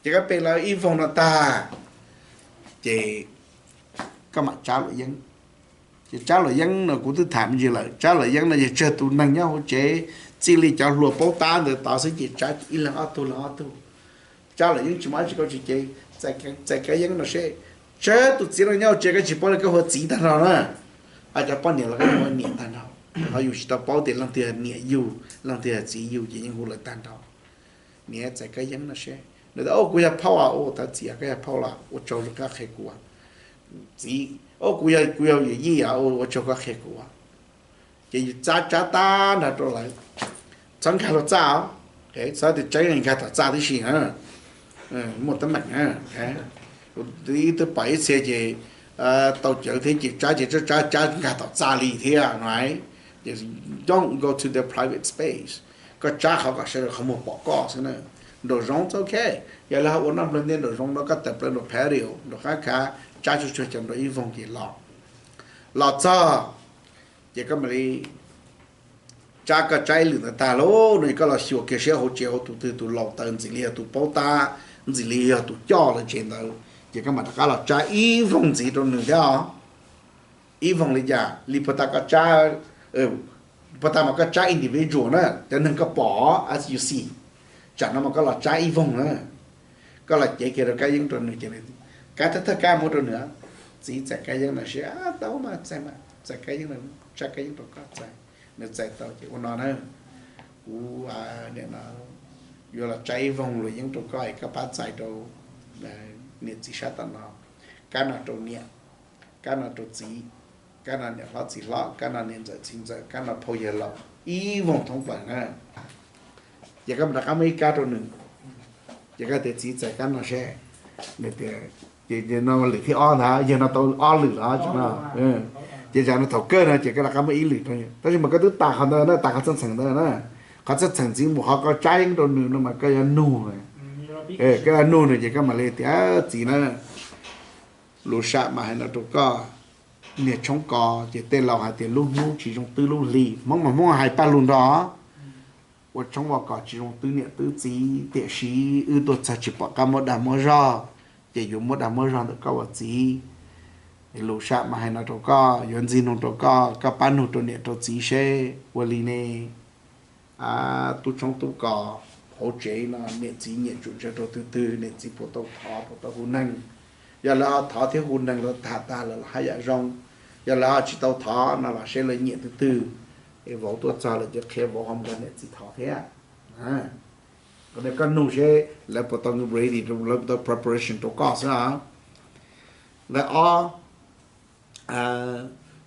Ces koj pe lawv ib voog no tag, ces koj mam tsab luam yeeb. Ces tsab luam yeeb no kuv twb tham me ntsis lawm, tsab luam yeeb no yog tsawg tus neeg nyob hauv tsev, txij li cov hluas paub tab ntawd tod xwb ces tsab ib leeg ob tug, leeg ob tug. Tsab luam yeeb tsis muaj dab tsi, koj tsis cev, txais kav yeeb no seb. Tsawg tus txiv no nyob hauv tsev koj tsis paub li koj hu ua txiv tag nrho na. Ho cov poj niam los koj hu ua niam tag nrho. Ho yus tsis tau paub tias leej twg yog niam yug, leej twg yog txiv yug ces yeej hu lawv tag nrho. Niam, txais kav yeeb no seb. Nws tias, Au, kuv yog phauj os. Ua, thov txim, koj yog phauj los ua tsaug rau koj qhia kuv. Txiv, Au, kuv yog, kuv yog yawm yij os, ua tsaug koj qhia kuv. Ces yus tsab tsab tag nrho rau lawv, txhob nkag los txaj os. Txhob tias tsab nkag tom txaj tib si na, muaj teeb meem na. Ib twb pom ib txhia ces tau cawv thiab ces tsab ces tsab tsab nkag tom txaj li thiab no. Ces don't go to the private space, koj tsab qhov kom sawv daws qhov muag pom koj xwb na. Nraum zoov txhob, ok, yog lawv ho ua noj nplawg ntiaj nraum zoov no koj tawm plaws nraum patio nraum qab khav, tsab tsuag tsuag cov nraum ib voog ces los. Los txog ces koj mam li tsab, koj tsab ib lwm ntawd tag lauj no ces koj los xyuas kiag seb hauv tsev hauv tus twg tus laus taws ntxim li yog tus paub tab, ntxim li yog tus coj lawv tsev ntawd, ces koj mam rov qab los tsab ib voog ntxiv rau nws thiab os. Ib voog li cas li, puag ta koj tsab, puag ta mas koj tsab individual na, cov neeg koj pom as you see, tsam no mas koj los tsab ib voog na. Koj los cev kiag rau kab yeeb rau nws ces, kab thawj thawj kab muab rau nws, txiv txais kab yeeb no seb, tau mas txais, txais kab yeeb, tsab kab yeeb rau koj txais. Nws txais tau ces ua no na, kuv nim no yuav los tsab ib voog luam yeeb rau koj es koj pab txais rau niam txiv sab tom no, kab no rau niam, kab no rau txiv, kab no niam hlob txiv hlob, kab no niam ntxawm txiv ntxawm, kab no phauj yawg laus, ib voog thoob plaws na. Ces koj mam rov qab muab ib kab rau nws, ces koj tias txiv txais kab no seb. Nws tias, ces no lwm thib ob ntag, yawg no tau ob lwm los no. Ces tsam no thaum kawg no ces koj rov qab muab ib lwm rau, tab sis mas koj twb tas qhov ntawd na, tas qhov txheej txheem ntawd na. Qhov txheej txheem ntxiv mus qhov koj tsab yeeb rau nws no mas koj yuav nug, koj yuav nug nws ces koj mam li tias txiv na, lus sam mas hais no rau koj, niag tshoob kos ces tej laus hais tias lub hnub tsis zoo twb lub hli, Hmoob mas Hmoob hais paj lug nrog, ua tshoob ua kos tsis zoo twb niam twb txiv, tiam sis wb tuaj txog tsis pom qab muab dag muab zog, ces yuav muab dag muab zog ntawm koj ua txiv. Lus sam mas hais no rau koj, yuav ntxig nug rau koj, koj pab nug rau niam rau txiv seb ua li ne. Tub tshoob tub kos hauv tsev no niam txiv nyiam tsum ntshaw rau twg twg, niam txiv puas tau thov puas tau hu neeg. Yog lawv ho thov thiab hu neeg los tham tag lawm los haj yam zoo. Yog lawv ho tsis tau thov no los seb lawv nyiam twg twg, es vauv tuaj txog lawm ces qhia vauv ho mus nrog niam txiv thov thiab. Koj nug seb lawv puas tau ready, lawv puas tau preparation rau koj xwb os. Nqe ob,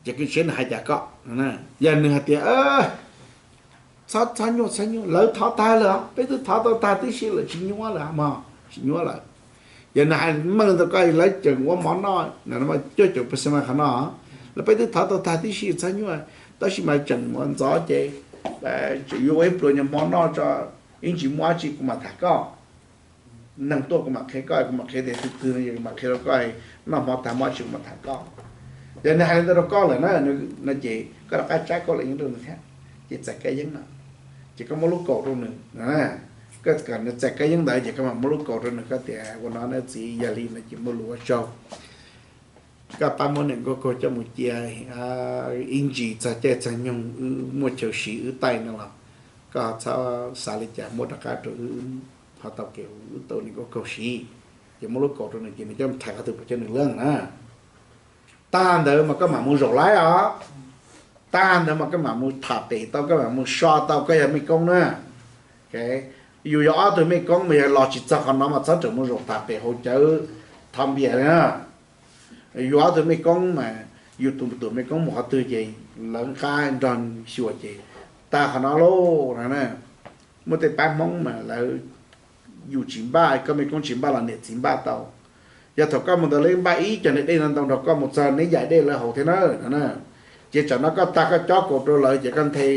ces seb nws hais cas koj. Yog nws hais tias txhob, txhob nyuaj, txhob nyuaj, lawv thov tag lawm os, peb twb thov tau tag tib si lawm, tsis nyuaj lawm mog, tsis nyuaj lawm. Yog nws hais meej rau koj, lawv tseem ua mov noj, cuaj caum percent mas qhov no, lawv peb twb thov tau tag tib si txhob nyuaj, tab sis mas tseem ua ntxov ces tseem yuav ua ib pluas nyuag mov noj tso, ib ntsis muaj dab tsi kuv mam tham koj. Neeg tuaj kuv mam qhia koj, kuv mam qhia tias twg twg no, kuv mam qhia rau koj, noj hmo tag muaj dab tsi kuv mam tham koj. Yog nws hais li ntawd rau koj lawm na, no ces koj rov qab tsab koj luam yeeb rau nws thiab, ces txais kab yeeb no, ces koj muab lub kaus rau nws. Koj kom nws txais kab yeeb ntawd ces koj mam muab lub kaus rau nws, koj tias ua no na txiv, yog li no ces muaj lus ua tsaug. Koj pab muab niam nkauj kaug coj mus cia ib ntsis txog caij txog nyoog wb muaj chaw siv wb taij no los koj txhob xav li cas, muab rov qab rau wb, ho tau kev wb tau niam nkauj kaug siv. Ces muab lub kaus rau nws ces nws coj mus tham qhov twg puas coj nws leej na. Tag ntawd mas koj mam mus zaum laib os. Tag ntawd mas koj mam mus tham pem tau, koj mam mus so tau, koj yog mej koob na. Yus yog ob tug mej koob mas yog los tsis txog qhov no mas txhob rawm mus zaum tham pem haus cawv thov npias li na. Yus ob tug mej koob mas yus tus tus mej koob mus qhov twg ces lawv nqa nrog xyuas ces tag qhov no lauj no. Muaj tej pab Hmoob mas lawv, yus tsis npaj, koj mej koob tsis npaj los niam txiv npaj tau. Yog thaum koj mus ntawd lawv npaj ib co niag dej no ntau nrog koj mus txog neb yaim dej lawv haus thiab na. Ces tsam no koj tag koj cob kaus rau lawv ces koj nthe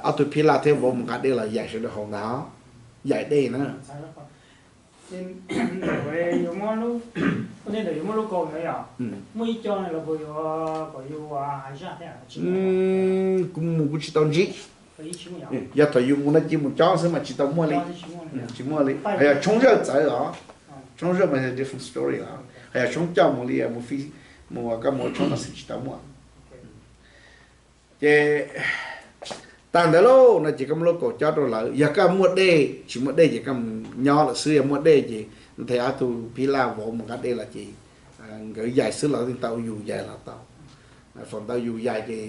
ob tug phij laj thiab vauv mus nqa dej los yaim sawv daws haus ntag. Yaim dej na. Kuv mus kuv tsis tau ntsib. Yog thaum yus mus no ces mus cob xwb mas tsis tau muaj li. Tsis muaj li. Ho yog tshoob zawj txawv os. Tshoob zawj mas different story os. Ho yog tshoob coj mus li mus, mus koj mus ua tshoob no xwb tsis tau muaj. Ces tag ntawd lauj no ces koj muab lub kaus cob rau lawv, yog koj muaj dej, tsis muaj dej ces koj mus nyob lawm xwb, yog muaj dej ces nthe ob tug phib laj vauv mus nqa dej los ces nkawd yais xwb los yeej tau, yus yais los tau. Feem ntau yus yais ces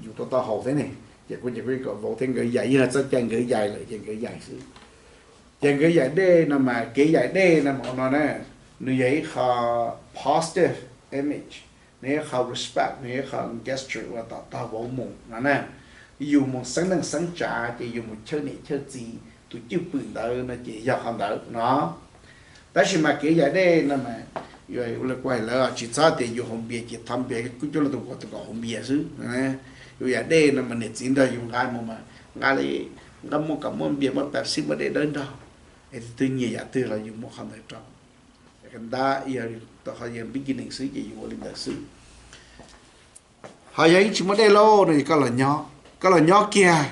yus tau tau haus thiab ne, ces kuv ces kuv kom vauv thiab nkawd yais, yeej txoj cai nkawd yais lawm ces nkawd yais xwb. Ces nkawd yais dej no mas kev yais dej no mas no na, nws yog ib qho positive image, nws yog ib qho respect, nws yog ib qho gesture uas tom tog vauv mus no na. Yus mus xeeb neej xeeb tsav ces yus mus chawj niam chawj txiv tus cwj pwm ntawd no ces yog qhov ntawd no. Tab sis mas kev yais dej no mas, ua li kuv hais lawv tsis txhob tias yus haus npias ces thov npias kuj cuaj leej tus kuv tus kom haus npias xwb. Yus yais dej no mas niam txiv nrog yus nqa mus mas nqa li, nqa muaj kom muaj npias muaj Pepsi muaj dej dawb nrog, es tus twg nyiam yam twg los yus muab qhov ntawd rau. Ntab yog, qhov yog beginning xwb ces yus ua li ntawd xwb. Ho yog yeej tsis muaj dej lauj no es koj los nyob, koj los nyob kiag,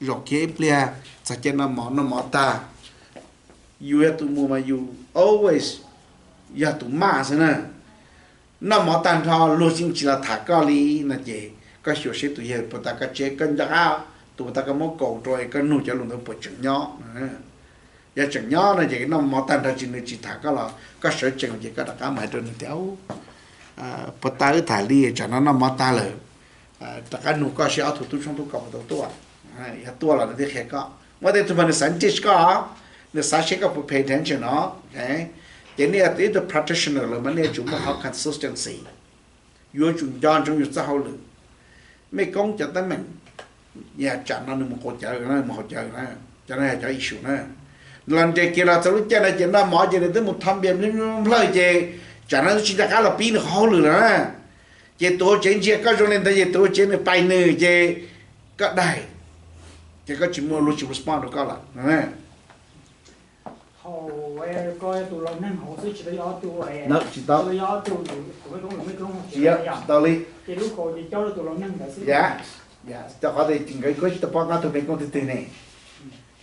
zaum kiag ib pliag txog caij noj mov, noj mov tag, yus yog tus mus mas yus always yog tus maj xwb na. Noj mov tag nrho luag yeej tsis los tham koj li no ces koj xyuas seb tus yawg puas tau koj tseb, koj nco qab tus puas tau koj muab kaus rau es koj nug cov lus ntawd puas tseem nyob. Yog tseem nyob no ces noj mov tag nrho tsis, nws tsis tham koj los koj sawv tsees ces koj rov qab mus hais rau nws tias, puas tau wb tham li, tsam no noj mov tag lawm, rov qab nug koj seb ob tug tub tshoob tub kos puas tau tuaj. Yog tuaj los nws thiaj qhia koj. Muaj tej tug mas nws xav ntsis koj, nws xav seb koj puas pay attention no. Ces nej ib tug practitioner lawm mas nej yuav tsum muaj qhov consistency, yuav tsum nco ntsoov yus txoj hauj lwm. Mej koob cov teeb meem, yog tsam no nws mus qaug cawv, mus haus cawv na, cov no yog cov issue na. Nws los nres kiag los txog lub caij no ces noj mov ces nws twb mus thov npias nplawg ces tsam no twb tsis nco qab los pib nws qhov hauj lwm lawm na. Ces tus hauv tsev ntsia koj zoo li ntawd ces tus hauv tsev nws pais nws ces koj daig, ces koj tsis muaj, luag tsis respond rau koj lawm. Tsis tau, tsis tau li. Cov qhov tias nkawd kuj tsis tau paub qab tus me koob twg twg ne.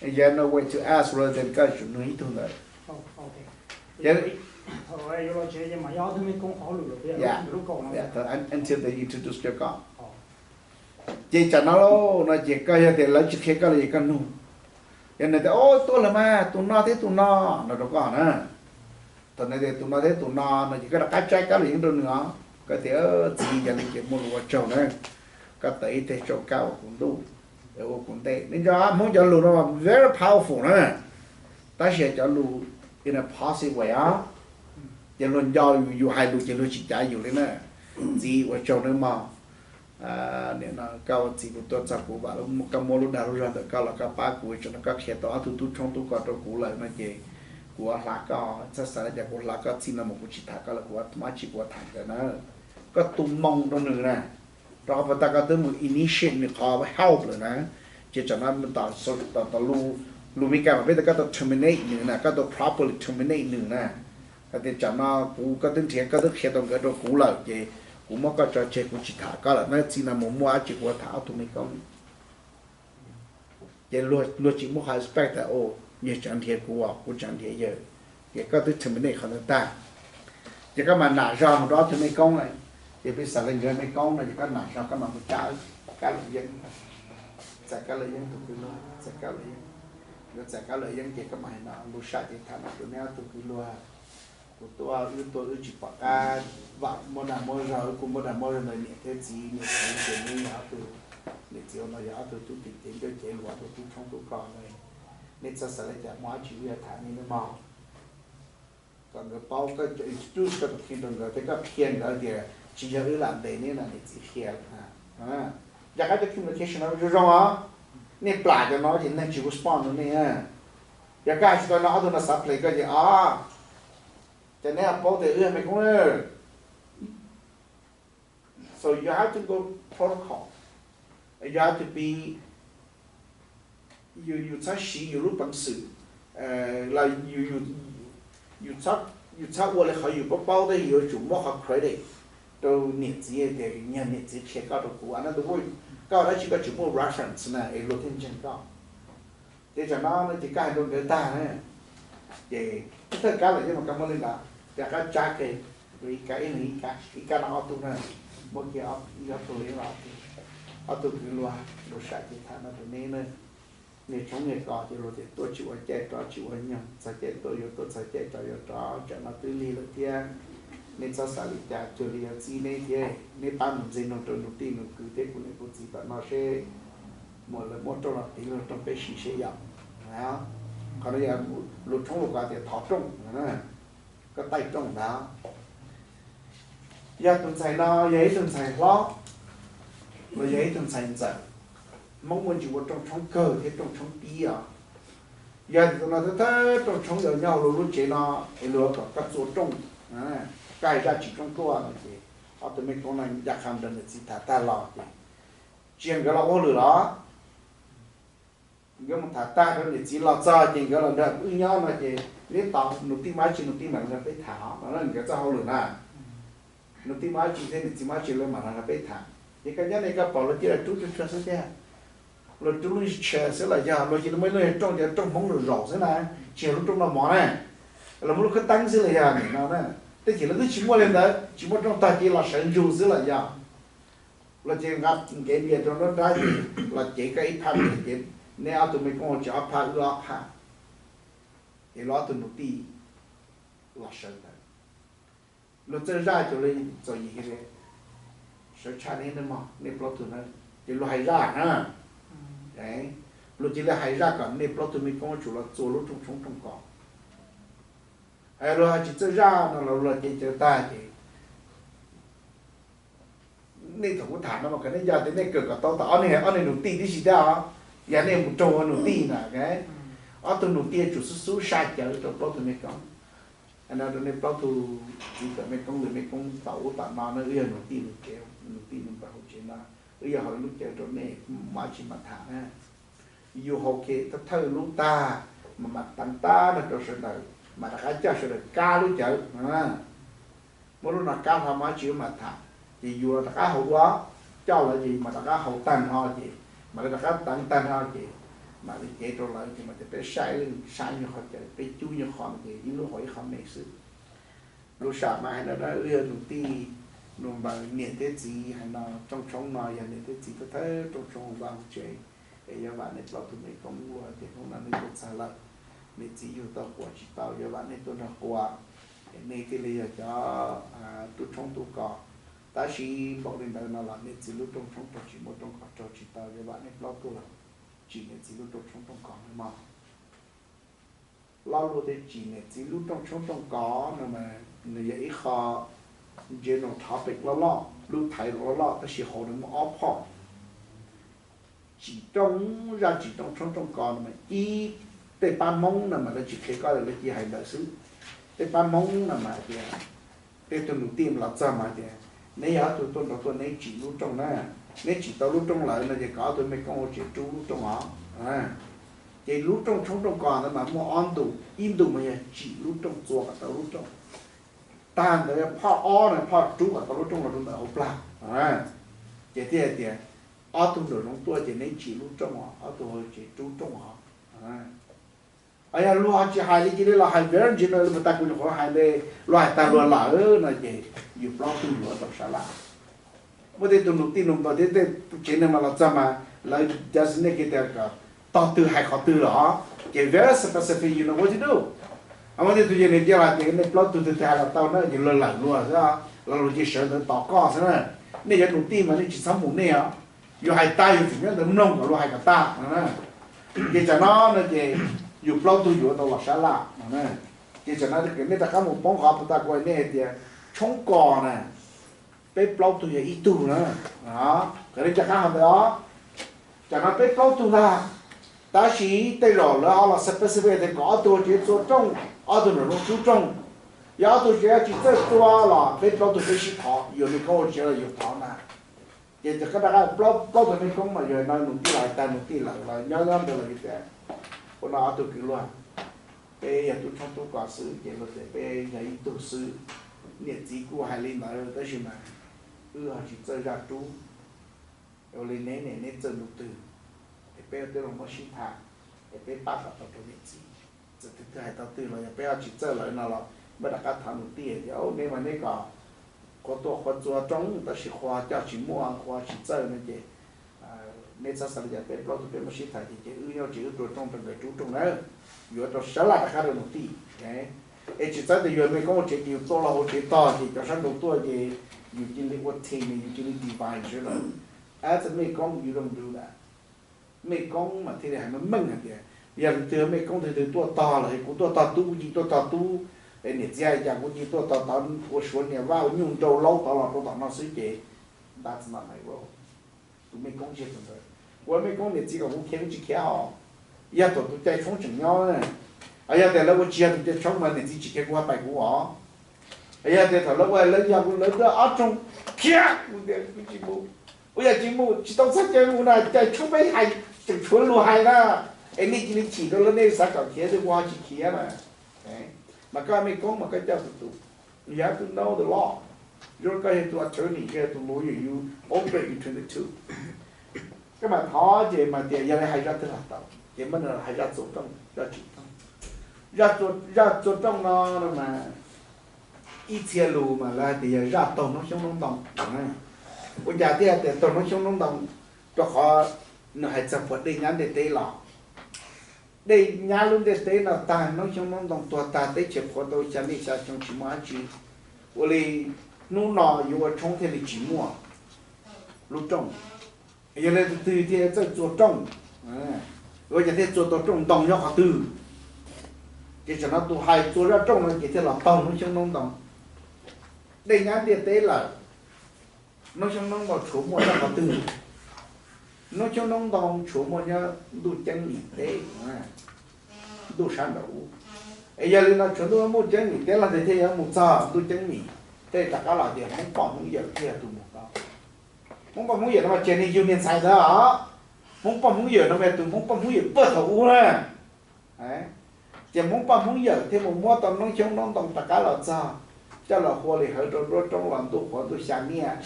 Yog no way to ask rather than koj tsum nug ib tug ntawd. Until they introduce koj. Ces tsam no lauj no ces koj yog tias lawv tsis qhia koj li ces koj nug. Yog nws tias, o, tuaj lawm mas tus no thiab tus no, no rau koj na. Thaum nws tias tus no thiab tus no no ces koj rov qab tsaib kab lus yeeb rau nws os. Koj tias, txiv, yog li ces muaj lus ua tsaug na, koj tawm ib teg tsau kab ua kuv ntuj, ua kuv ntej. Nej nco Hmoob cov lus no very powerful na, tab sis cov lus in a positive way os. Ces luag nco yus, yus hais lus ces luag tsis cav yus li na. Txiv, ua tsaug nawb mog. Nim no koj ua txiv kuv tuaj txog kuv vam, koj muab lub dag lub zog ntawm koj los koj pab kuv, tsam no koj qhia tau ob tug tub tshoob tub kos rau kuv lawm no ces kuv ua hla koj, txhob xav li cas kuv hla koj, txij no mus kuv tsis tham koj lawm, kuv ua tsis, kuv ua tham nkawd na. Koj tu moo rau nws na, rau qhov puas tag koj twb mus initiate nws qhov help lawm na. Ces tsam no tom, tom lus Meskas mas peb tias koj tau terminate nws na, koj tau properly terminate nws na. Hais tias tsam no kuv, koj twb nrhiav, koj twb qhia tau nkawd rau kuv lawm ces kuv muab koj tso tseg, kuv tsis tham koj lawm na, txij no mus muaj dab tsi kuv tham ob tug me koob. Ces luag tsis muaj qhov expect tias, o, yawg tseem nrhiav kuv, kuv tseem nrhiav yawg, ces koj twb terminate qhov ntawd tag. Ces koj mam nam zog mus rau ob tug me koob na, ces peb xav li nkawd me koob no ces koj nam zog koj mam mus txais kab lus yeeb, txais kab lus yeeb tus kwv luag, txais kab lus yeeb. Nkawd txais kab lus yeeb ces koj mam hais no, lus sam ces tham no rau neb ob tug kwv luag, kuv tuaj, wb tuaj wb tsis pom qab, vam muaj dag muaj zog, wb kuj muaj dag muaj zog ntawm niam thiab txiv, niam txiv ces neb yog ob tug, niam txiv ua no yog ob tug tub cev ncauj cev lus, ob tug tub tshoob tub kos na. Nej txhob xav li cas, muaj dab tsi wb yuav tham nej nawb mog. Kom nkawd paub, koj introduce koj tus kheej rau nkawd thiab koj qhia nkawd tias tsis yog wb lam ntes neb no, niam txiv qhia lawm. Yog qab cov communication no zoo zoo os, nej plam cov no ces neeg tsis respond rau nej. Yog koj hais tsis tau no ob tug no xav play koj ces, o, ces neb paub tias wb yog me koob. So you have to go protocol. You have to be, yus, yus txhob siv yus lub peev xwm, los yus, yus txhob ua li qhov yus paub paub, tab sis yus yuav tsum muab qhov credit rau niam txiv tias yog niam txiv qhia koj rau kuv, another word, koj dab tsi koj tsis muaj reference na es luag thiaj ntseeg koj. Ces tsam no no ces koj hais rau nkawd tag na, ces thawj kab lawm yeej mas koj muab li ntawd, rov qab tsab kiag, ib kab ib leeg ib kab, ib kab no ob tug na, muab kiag ib ob tug li no, ob tug kwv luag, luag sam ces tham no rau neb na. Niag tshoob niag kos ces luag tias tuaj tsis ua caij rov tsis ua nyoog, txog caij tuaj yuav tuaj txog caij rov yuav rov, tsam no twb lig lawm thiab. Nej txhob xav li cas, cuag li yuav txib neb thiab, neb pab mus ntxiv nug rau nus tij nus kwv thiab kuv niam kuv txiv tom no seb muaj lawv muab rooj los tiv los rooj peb siv seb yom. Qhov no yog lus tshoob lus kos tias thov rooj, koj taij rooj ntawd. Yog tus ntxhais no yog ib tug ntxhais hlob los yog ib tug ntxhais ntxawm, Hmoob muaj ntsis ua rooj tshoob kawg thiab rooj tshoob tib os. Yog tias tus no thawj thawj rooj tshoob yog nyob hauv luag lub tsev no es luag kom koj txua rooj, koj hais zaj tsim rooj tuaj no ces ob tug mej koob no ncaj qha nrog niam txiv tham tag los ces tsis yog nkawd los ua hauj lwm los, nkawd mus tham tag rau niam txiv los txog ces nkawd los nrog wb nyob no ces neb tos nus tij muaj dab tsi nus tij mam los nrog peb tham no, nkawd txoj hauj lwm na. Nus tij muaj dab tsi thiab niam txiv muaj dab tsi lawv mam los nrog peb tham. Ces koj nyob ne koj pom luag cia li rub tshuaj tshuaj xwb tiag, luag rub lub tshuaj xwb los yog luag cia li muaj ib lub rooj, cov rooj Hmoob zaum zaum xwb na, tsis yog lub rooj noj mov na, los muaj lub khawb teeb xwb los yog nim no na. Tej chim lawv twb tsis muaj li ntawd, tsis muaj rooj tog ces los sawv ntsug xwb los yog luag cia li nqa nkev npias rau nruab nrab ces los cev koj ib phaj npias ces neb ob tug mej koob hauv tsev ob phaj wb ob phaj, ces luag ob tug nus tij los sawv ntawd. Luag txawj zaj cuag li txom nyem li, sawv tshaj neb mog nej plaub tug na, ces luag hais zaj na. Luag cia li hais zaj kom nej plaub tug mej koob tsum los txua lub rooj tshoob rooj kos. Hais luag tsis txawj zaj no los luag cev cawv tag ces nej thaum kuv tham no mas kom nej nco tias nej kawm kom tau tom ob niag, ob niag nus tij tib si thiab os. Yog nej mus raug ua nus tij na, ob tug nus tij tsum xub xub saj cawv rau plaub tug mej koob. Hais no rau nej plaub tug txiv tawm mej koob lwm mej koob tom ub tom no na, wb yog nus tij nus tsev, nus tij nus npawg hauv tsev no, wb yog hauv lub caw rau nej, muaj dab tsi mam tham na. Yus haus kev thawj thawj lub tag mas mam teev tag no rau sawv daws, mam rov qab coj sawv daws kab lub cawv. Muab lub no kab hlo muaj dab tsi wb mam tham. Ces yus los rov qab haus dua, coj lawv ces mam rov qab haus tag nrho ces mam li rov qab teev tag nrho ces mam li cev rau lawv ces mam tias peb saib leej saib nyuag qhov cawv, peb cub nyuag qhov no ces ib lub haus ib qho me xwb. Lus sam mas hais no na, wb yog nus tij nus npawg niam thiab txiv hais no, rooj tshoob no yog niam thiab txiv thawj thawj rooj tshoob hauv vaj hauv tsev. Es yuav vam nej plaub tug mej koob ua tias hnub no nej tuaj txog lawm, niam txiv yug tau quas tsis tau, yuav vam nej tuaj nrog quas, es nej thiaj li yog cov tub tshoob tub kos. Tab sis npaum li ntawd no los niam txiv lub rooj tshoob raug tsis muaj rooj kos raug tsis tau, yuav vam nej plaub tug los tsim niam txiv lub rooj tshoob rooj kos no mog. Lo lus tias tsim niam txiv lub rooj tshoob rooj kos no mas nws yog ib qho general topic loj loj, lub title loj loj, tab sis hauv nws muaj ob phom. Tsim rooj, zaj tsim rooj tshoob rooj kos no mas ib, tej pab Hmoob no mas lawv tsis qhia koj, lawv cia hais ntawd xwb. Tej pab Hmoob no mas hais tias tej tug nus tij los txog mas hais tias neb yog ob tug tuaj nrog tuaj neb tsim lub rooj na, neb tsim tau lub rooj lawm no ces kom ob tug mej koob hauv tsev rub lub rooj os. Ces lub rooj tshoob rooj kos ntawd mas muaj ob ntu, ib ntu mas yog tsim lub rooj txua kom tau lub rooj, tag ntawd phoj ob na, phoj rub kom tau lub rooj los rau ntawm hauv plag. Ces thiaj hais tias ob tug nraum zoov tuaj ces neb tsim lub rooj os, ob tug hauv tsev rub rooj os. Yog luag tsis hais li, cia li los hais very general li puas tag, kuv nyuam qhuav hais li, luag hais tag luag lawm no ces yus plaub tug yuav tau sab laj. Muaj tej tug nus tij nus npawg thiab tej tsev neeg mas los txog mas lawv designated tias kom tog twg hais qhov twg los, ces very specific, you know what to do. Muaj tej tug yog nws cia los tias nej plaub tug twg twg hais los tau na, ces luag lawm luag xwb, los luag cia sawv ntawd tos koj xwb na. Nej cov nus tij mas nej tsis txhob mus nej os. Yus hais tag yus tseem nyob ntawd mloog kom luag hais kom tag no na. Ces tsam no no ces yus plaub tug yuav tau los sab laj no na. Ces tsam no nej rov qab mus poob qhov puas tag, kuv hais nej hais tias tshoob kos na, peb plaub tug yog ib tug na. Kom nej rov qab hais ntawd os. Tsam no peb plaub tug ntag, tab sis tej zaum lawv ho los specify tias kom ob tug tsev txua rooj, ob tug nraum zoov rub rooj. Yog ob tug tsev tsis txawj txua los peb plaub tug peb sib thov, yus mej koob hauv tsev los yus thov na. Ces koj rov qab plaub, plaub tug mej koob mas yog no nus tij los hais tag nus tij lawm los nyob nyob ntawd los yus tias ua no ob tug kwv luag, peb yog tub tshoob tub kos xwb ces luag tias peb yog ib tug xwb. Niam txiv kuj hais li ntawd tab sis mas wb ho tsis txawj zaj rub, ua li neb ne neb txawj ntu twg, es peb twb los muab sib tham, es peb pab kom tau rau niam txiv. Txawm tus twg hais tau twg los yog peb ho tsis txawj lawm no los peb rov qab thov nws tiag tias, neb mas neb kom qhua tuaj qhua txua rooj tab sis qhua coj tsis muaj qhua tsis txawj no ces neb txhob xav li cas, peb plaub tug peb muab sib tham ces ces wb nyob tsev wb tua rooj rau nkawd rub rooj na, yuav rau sab laj rov qab rau nws tij. Es tsis txawj tias yus mej koob ua tsev ces yus tuaj los hauv tsev tog ces cov sab nraud tuaj ces yus cia li ua team, yus cia li divide sawv daws. As a mej koob you don't do that. Mej koob mas thiaj li hais meej meej hais tias yog leej twg mej koob twg twg tuaj tog los kuv tuaj tog tub, kuv cia li tuaj tog tub, niam txiv hais cas kuv cia li tuaj tog tod, ua suav niam vaj ua nyuj nrau laub tod los rau tom no xwb ces that's not my role. Tus mej koob tsis yog tus ntawd. Kuv mej koob niam txiv kom kuv khiav kuv tsis khiav os. Yog thaum tus cai tshoob tseem nyob, yog tias lawv ua tsis yog tus cai tshoob mas niam txiv tsis khiav kuv ha pais kuv os. Yog tias thaum lawv ua lawv yog lawv ob rooj khiav, kuv tias kuv tsis mus. Ua yog tsis mus tsis tau txog cai mus na, cai tshoob peb hais tseem tshuav lus hais na. Es nej cia li chim rau lawv, nej xav kom khiav twb ua tsis khiav na. Mas koj mej koob mas koj coj tus tus, you have to know the law. Yog koj yog tus attorney, koj yog tus lawyer, you open between the two. Koj mam thov ces mas tias yog li hais zaj twg los tau, ces muab nws hais zaj txua rooj, zaj tsis toog. Zaj txua rooj no mas ib txhia lus mas lawv hais tias yog zaj taug noob xyoob noob ntoo. Ua cas thiaj hais tias taug noob xyoob noob ntoo? Rau qhov nws hais txog puas dej nyab ntiaj teb los. Dej nyab lub ntiaj teb no tag, noob xyoob noob ntoo tuag tag, teb chaws qhuav tau xya niaj xya xyoo tsis muaj dab tsi. Ua li hnub no yuav ua tshoob thiaj li tsis muaj lub rooj. Yog li tus twg thiaj txawj txua rooj? Ua cas thiaj txua tau rooj? Ntoo nyob qhov twg? Ces tsam no tus hais txua zaj rooj no ces thiaj los taug noob xyoob noob ntoo. Dej nyab ntiaj teb lawm, noob xyoob noob ntoo tshuav muaj nyob qhov twg? Noob xyoob noob ntoo tshuav muaj nyob ntuj ceeb nim teb, ntuj sab nraud ub. Es yog li no tshuav ntuj ceeb nim teb los ntes thiaj yuav mus txog ntuj ceeb nim, thiaj rov qab los tias Hmoob poj Hmoob yawm thiaj yog tus mus tau. Hmoob poj Hmoob yawm no mas tseem niag yug niag ntxhais ntawd os. Hmoob poj Hmoob yawm no mas tus Hmoob poj Hmoob yawm puag thaum ub na. Ces Hmoob poj Hmoob yawm thiaj mus muab tau noob xyoob noob ntoo rov qab los txog, coj los hua li hawv rau nruab roob los ntuj qhuav ntuj xya niaj,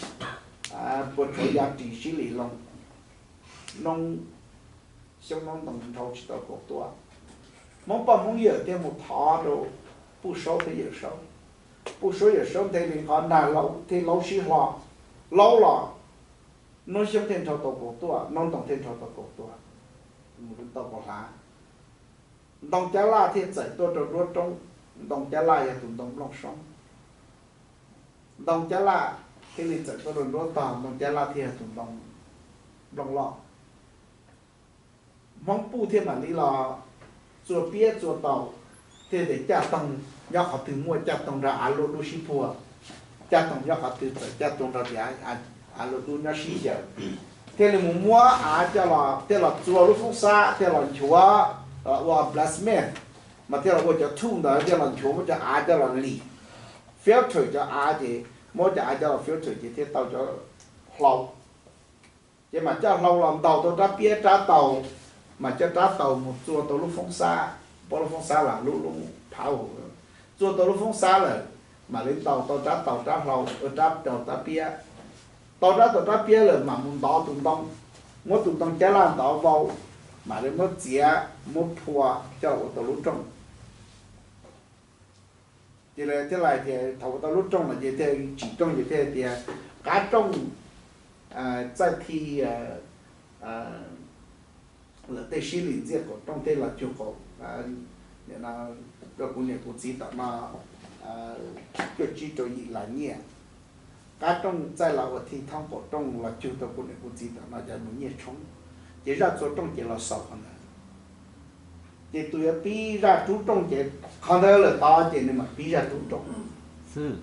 puas tsuav ya ris sib li loo, noob xyoob noob ntoo nrhau tsis tau kaum tuaj. Hmoob poj Hmoob yawm thiaj mus thov rau Puj Saub thiab Yawm Saub. Puj Saub Yawm Saub nthe li qhov nag laub thiab laub sib hlo, laub los noob xyoob thiaj nrhau tau kaum tuaj, noob ntoo thiaj nrhau tau kaum tuaj. Mus tau kaum hlav. Ntoo Cab Laj thiaj txawm tuaj rau nruab roob. Ntoo Cab Laj yog tus ntoo nplooj soob. Ntoo Cab Laj thiaj li txawm tuaj rau nruab tog, Ntoo Cab Laj thiaj yog tus ntoo nplooj loj. Hmoob Puj thiaj mam li los txua piab txua tau, thiaj tias caj toog nyob qhov twg muaj caj toog nrog av luaj dub sib puag, caj toog nyob qhov twg txawm caj toog nrog tias av luaj dub nyob sib xyaw. Thiaj li mus muab av coj los, thiaj los txua lub foob xab, thiaj los nchuav, ua blacksmith, mas thiaj los ua cov tool ntawd, thiaj los nchuav muab cov av coj los lim, filter cov av ces, muab cov av coj los filter ces thiaj tau cov hlau. Ces mam coj hlau los ntaus tau rab piab rab taus, mam coj rab taus mus txua tau lub foob xab, pab lub foob xab los lub lub phav, txua tau lub foob xab lawm, mam li ntaus tau rab taus rab hlau, rab taus rab piab. Tau rab taus rab piab lawm mam mus ntov tus ntoo, muab tus ntoo Cab Laj ntov vau, mam li muab txiav muab phua coj ua tau lub rooj. Ces lawv thiaj li tias thaum ua tau lub rooj no ces thiaj tsim rooj ces thiaj tias qab rooj, txaij thi lawm tej sib lim ntxiaj qaum rooj tej los cug qaum, rau kuv niam kuv txiv tom no cuaj tsib rau yim las nyiaj. Qab rooj txaij los ua thi thoob qaum rooj los cug tau kuv niam kuv txiv tom no cov mus nyiaj tshoob. Ces zaj txua rooj ces los xaus qhov ntawd. Ces tus yuav pib zaj rub rooj ces qhov ntawd lawm tod ces nws mam pib zaj rub rooj. Xwb,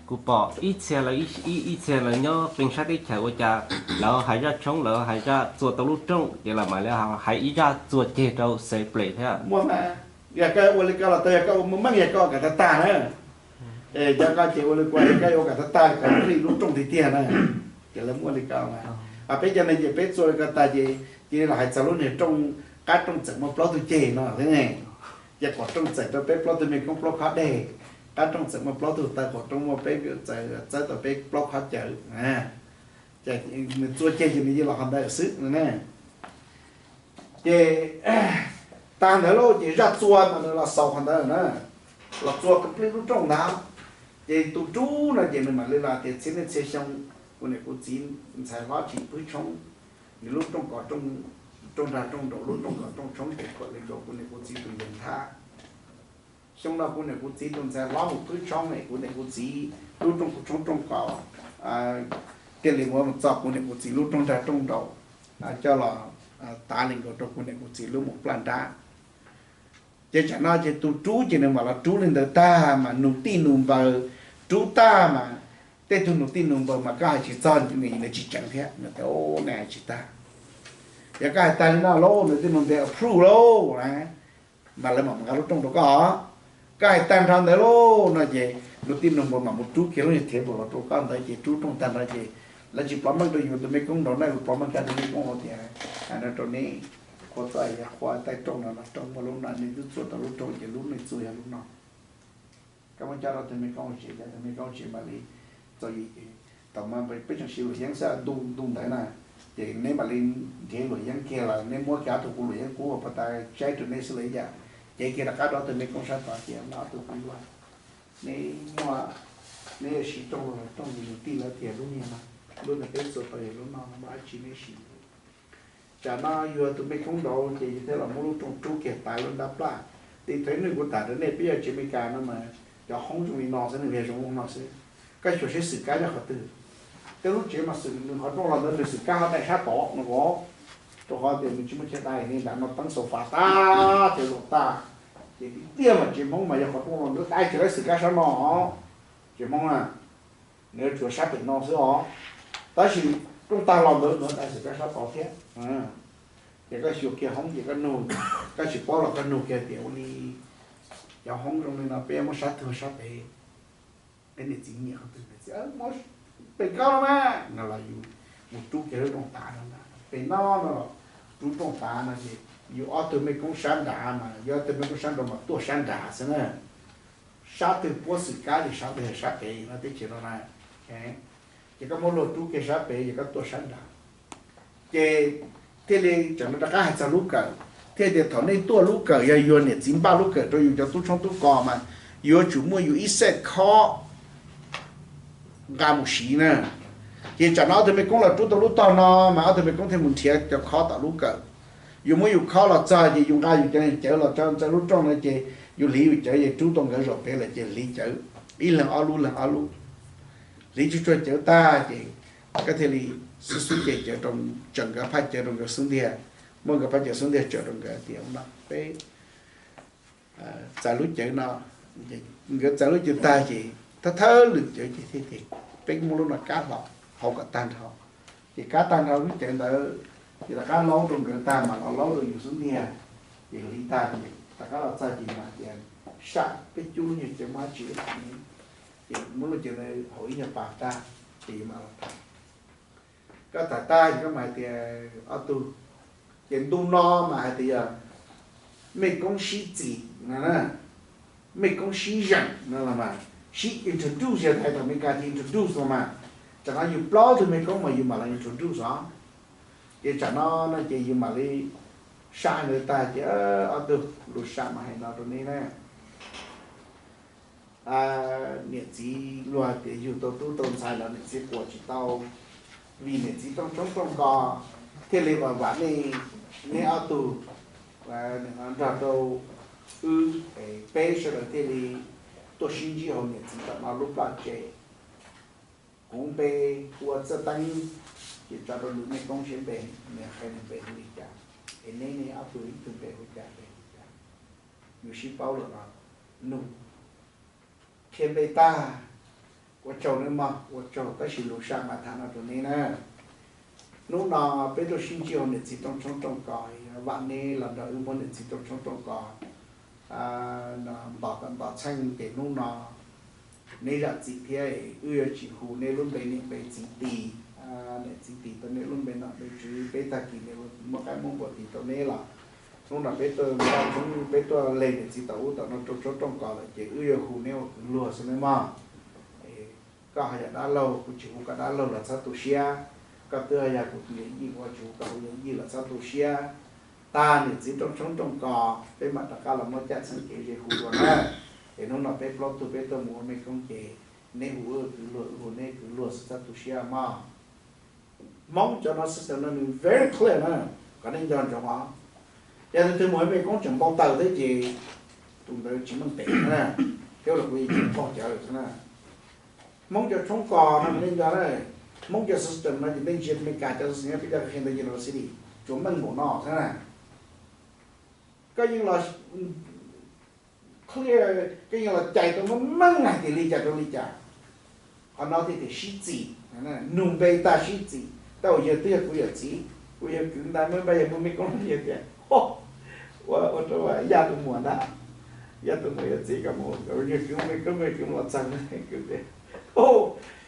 kuv pom ib txhia lawv, ib txhia lawv nyob qee sab teb chaws ua cas lawv hais zaj tshoob, lawv hais zaj txua tau lub rooj ces lawv mam li hais ib zaj txua ceg rau xev plev thiab. Muaj mas, yog koj ua li ko los tau, yog koj ua muaj meej yog koj ua kom tag tag na. Cov ko ces ua li ko yog koj ua kom tag tag kom lub rooj tiag tiag na. Ces lawv muaj li ko mas, peb cov no ces peb txua li ko tas ces cia li los hais txog lub niag rooj, qab rooj txawm muaj plaub tug ceg no thiab ne. Ces qaum rooj txawm rau peb plaub tug me koob plaub khob dej. qab rooj txawm muaj plaub tug taw, qaum rooj muaj peb, txawm txawb tau peb plaub qhov cawv. Ces nws txua ceg ces nws yeej los qhov ntawd xwb no ne. Ces tag ntawd lauj ces zaj txua mas nws los xaus qhov ntawd na, los txua complete lub rooj ntawd. Ces tus rub no ces nws mam li los tias txhiab niaj txhia xyoo kuv niam kuv txiv ntxhais hlob tsis pwb tshoob, nws lub rooj kos rooj, rooj nrag rooj nraud, lub rooj kos rooj tshoob ces kom li nkaus kuv niam kuv txiv tus nceeg thab. Xyoo no kuv niam kuv txiv tus ntxhais hlob mus pwb tshoob es kuv niam kuv txiv lub rooj tshoob rooj kos thiaj li muab mus txo kuv niam kuv txiv lub rooj nrag rooj nraud coj los tav li nkaus rau kuv niam kuv txiv lub mus plaj nrab. Ces tsam no ces tus rub ces nws mam los rub li ntawd tag mas nus tij nus npaws rub tag mas, tej tug nus tij nus npaws mas koj hais tsis txog nws, nws tsis tseev thiab, nws tias nej hais tsis tag. Yog koj hais tag li no lauj, nws tij nus npaws approve lauj na, mas lawv mam nqa lub rooj rau koj. Koj hais tag nrho ntawd lauj no ces nus tij nus npaws mam mus rub kiag lub niag table los rau koj ntawd ces rub rooj tag nrho ces lawv tsis plov meej rau yus tus me koob nraud na, plov meej rau tus me koob hauv tias, hais no rau neb, qhua txoj yog qhua taij rooj no los rooj muaj lub no, nej twb txua tau lub rooj ces lub nej txua yog lub no. Koj muab coj rau tus me koob tsev, tus me koob tsev mam li txo yim ces thaum mas peb tseem siv luam yeeb xwb, ntu ntu ntawd na, ces neb mam li nrhiav luam yeeb kiag los neb muab kiag ob tug kuv luam yeeb kub uas puag ta saib rau neb xwb los ib yam. Cev kiag rov qab rau tus me koob sab tod tias no ob tug kuv luaj, neb muaj, neb yuav siv rooj los rooj yus tij lawv tias lub niag no, lub niag peb txua tau yog lub no, muaj dab tsi neb siv. Tsam no yus yog tus me koob nraud ces yus thiaj los muab lub rooj rub kiag taiv lub nrab plaj. Tim thawv ib hnub kuv tham rau nej peb yog tsev Amelikas no mas cov hoob zoo li no xwb, nws yog zoo li no xwb. Koj xyuas seb xwm kab nyob qhov twg. Tej lub tsev mas xwm nws qhov rooj los ntawd nws xwm kab ho dai sab tod no os, rau qhov tias nws tsis muaj chaw dai li ntawd no, teeb sofa tag, chaw zaum tag. Ces tiag tiag mas tsev Hmoob mas yog qhov rooj los ntawd dai tsis dai xwm kab sab no. Tsev Hmoob na, nws yuav tshuav sab pem no xwb os. Tab sis rooj tag los ntawd nws dai xwm kab sab tod thiab. Ces koj xyuas kiag hoob ces koj nug, koj tsis paub los koj nug kiag tias ua li cov hoob zoo li no peb muab sab twg sab pem. Peb niam txiv nyiam qhov twg, niam txiv muab pem ko no mas no los yus mus rub kiag lub rooj tav no na, pem no no los rub rooj tav no ces yus ob tug mej koob sab nrad mas, yus ob tug mej koob sab nrad mas tuaj sab nrad xwb na. Sab twg puab xwm kab ces sab ntawd yog sab pem no, teb chaws no na. Ces koj muab luag rub kiag sab pem ces koj tuaj sab nrad. Ces thiaj li tseem rov qab hais txog lub kawm, thiaj tias thaum nej tuaj lub kawm yog yus niam txiv npaj lub kawm rau yus cov tub tshoob tub kos mas yuav tsum muaj yus ib set khob nqa mus siv na. Ces tsam no ob tug mej koob los rub tau lub tog no mas ob tug mej koob thiaj mus nrhiav cov khob tom lub kawm. Yus muab yus khob los txog ces yus nqa yus cov cawv los tso ntawm lub rooj no ces yus hliv yus cawv ces rub tau nkawd zaum pem lawm ces hliv cawv ib leeg ob lub, leeg ob lub. Hliv tsuag tsuag cawv tag ces koj thiaj li xub xub ces cawv rau, tsawm nkawd phaj cawv rau nkawd xub ntiag, muab nkawd phaj cawv xub ntiag tsawm rau nkawd tias no peb txais lub cawv no. Nkawd txais lub cawv tag ces thawb thawb lwm cawv ces thiaj tias peb muab lub no kab hlo hauv kom tag nrho. Ces kab tag nrho lub cawv ntawd ces rov qab laub rau nkawd tag mas los laub rau yus xub ntiag. Ces hliv tag ces rov qab los txog ces mas tias sam peb cub lub nyuag cawv muaj dab tsi, ces muab lub cawv ntawd hauv ib nyuag pas tag ces yus mam los tham. Koj tham tag ces koj mam hais tias ob tug, ces ntu no mas hais tias yog mej koob sib txis no, mej koob sib zeem no los mas, sib introduce, yog hais thaum Amelikas ces introduce los mas, tsam no yus plaub tug mej koob mas yus mam los introduce os. Ces tsam no no ces yus mam li sam ntawd tag ces ob tug lus sam mas hais no rau neb na. Niam txiv luag tias yug tau tub tau ntxhais los niam txiv quas tsis tau, vim niam txiv rooj tshoob rooj kos thiaj li vam vam nej, neb ob tug nrog rau wb, peb sawv daws thiaj li tuaj sib ntsib hauv niam txiv tom no lub plaj tsev. Kuv npe hu ua Txawj Teeb, ces tso rau nws mej koob seb npe, nws qhia nws npe hu li cas, es neb, neb ob tug ib tug npe hu cas, npe hu cas. Yus sib paub lawm los nug, qhia npe tag, ua tsaug nawb mog, ua tsaug, tab sis lus sam mas tham no rau neb na. Hnub no peb tuaj sib ntsib hauv niam txiv rooj tshoob rooj kos, vam neb los nrog wb muab niam txiv rooj tshoob rooj kos ntos kom ntos txheej ces hnub no neb zam txim thiab, wb yuav tsis hu neb lub npe niam npe txiv tis, niam txiv tis tau neb lub npe nom npe tswv, peb tag kis nws muab qaib muab npua tis tau neb los Hnub no peb tuaj, peb tuaj leg niam txiv tau ub tau no rooj tshoob rooj kos lawm ces wb yuav hu neb ua kwv luag xwb nawb mog. Koj haj yam dab laug, kuv tsis hu koj dab laug los txhob tu siab. Koj twb haj yam kuv tus yawm yij, kuv tsis hu koj ua yawm yij los txhob tu siab. Tag niam txiv rooj tshoob rooj kos peb mam rov qab los muab caj txheeb kev ze hu dua na. Es hnub no peb plaub tug peb tuaj mus ua mej koob ces neb hu wb kwv luag, wb hu neb kwv luag xwb, txhob tu siab mog. Hmoob cov no system no nws very clear na, kom nej nco ntsoov os. Yog tus twg mus ua mej koob tseem npau taws thiab ces tus ntawd tsis meej pem na, thiab los kuv yeej tsis paub cawv lawm xwb na. Hmoob cov tshoob kos no nej nco na, Hmoob cov system no ces nej ntsia Meskas cov system nyob peb cov qhia ntawd university tsuas meej npaum no xwb na. Koj yeej los clear, koj yeej los cais tau meej meej hais tias li cas rau li cas. Qhov no thiaj tias sib txis, nug npe tag sib txis. Tab sis yawg twb yog kuv yawm txiv, kuv yawg kwv ntawd muaj ib npab yawg muaj mej koob yawg tias, ua rau Yaj tus muam ntag, Yaj tus muam yawm txiv, yawg kwv mej koob, yawg kwv los txog, kwv tias,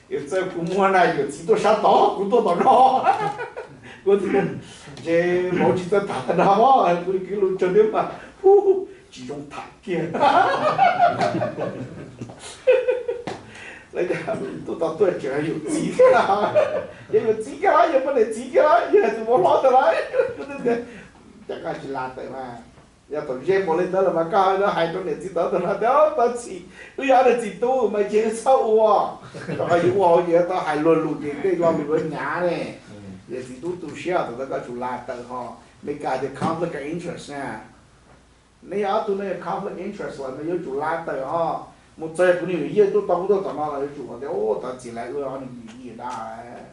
yawm txiv, kuv muaj na, yawm txiv tuaj sab tod, kuv tuaj tom no. Kuv tias, ntshe vauv tsis txawj tham no, kuv kwv lus tsaug thiab mas, tsis zoo tham kiag. Lawv tias tuaj tod tuaj tseem yawm txiv thiab, yog yawm txiv kiag los yog poj niam txiv kiag los yog tus vauv hlob ntawd los. Cas koj tsis la tawm mas, yog thaum ze mus li ntawd los mas koj hais rau niam txiv tod tag no tias, tod txim, wb yog niam txiv tub mas ces wb txhob ua, rau qhov yus ua hauv ces tau hais luag lus ces tej lo lus yuav hnyav ne. Yawm txiv tub tu siab, thaum ntawd koj tsum la tawm ho. Meskas tias conflict of interest na. Neb yog ob tug no yog conflict interest los no yuav tsum la tawm ho. Mus txog kuv niam yawm yij tuaj tau kuv tuaj tom no los yuav tsum hais tias, tod txim lawv wb ob niam yij dab,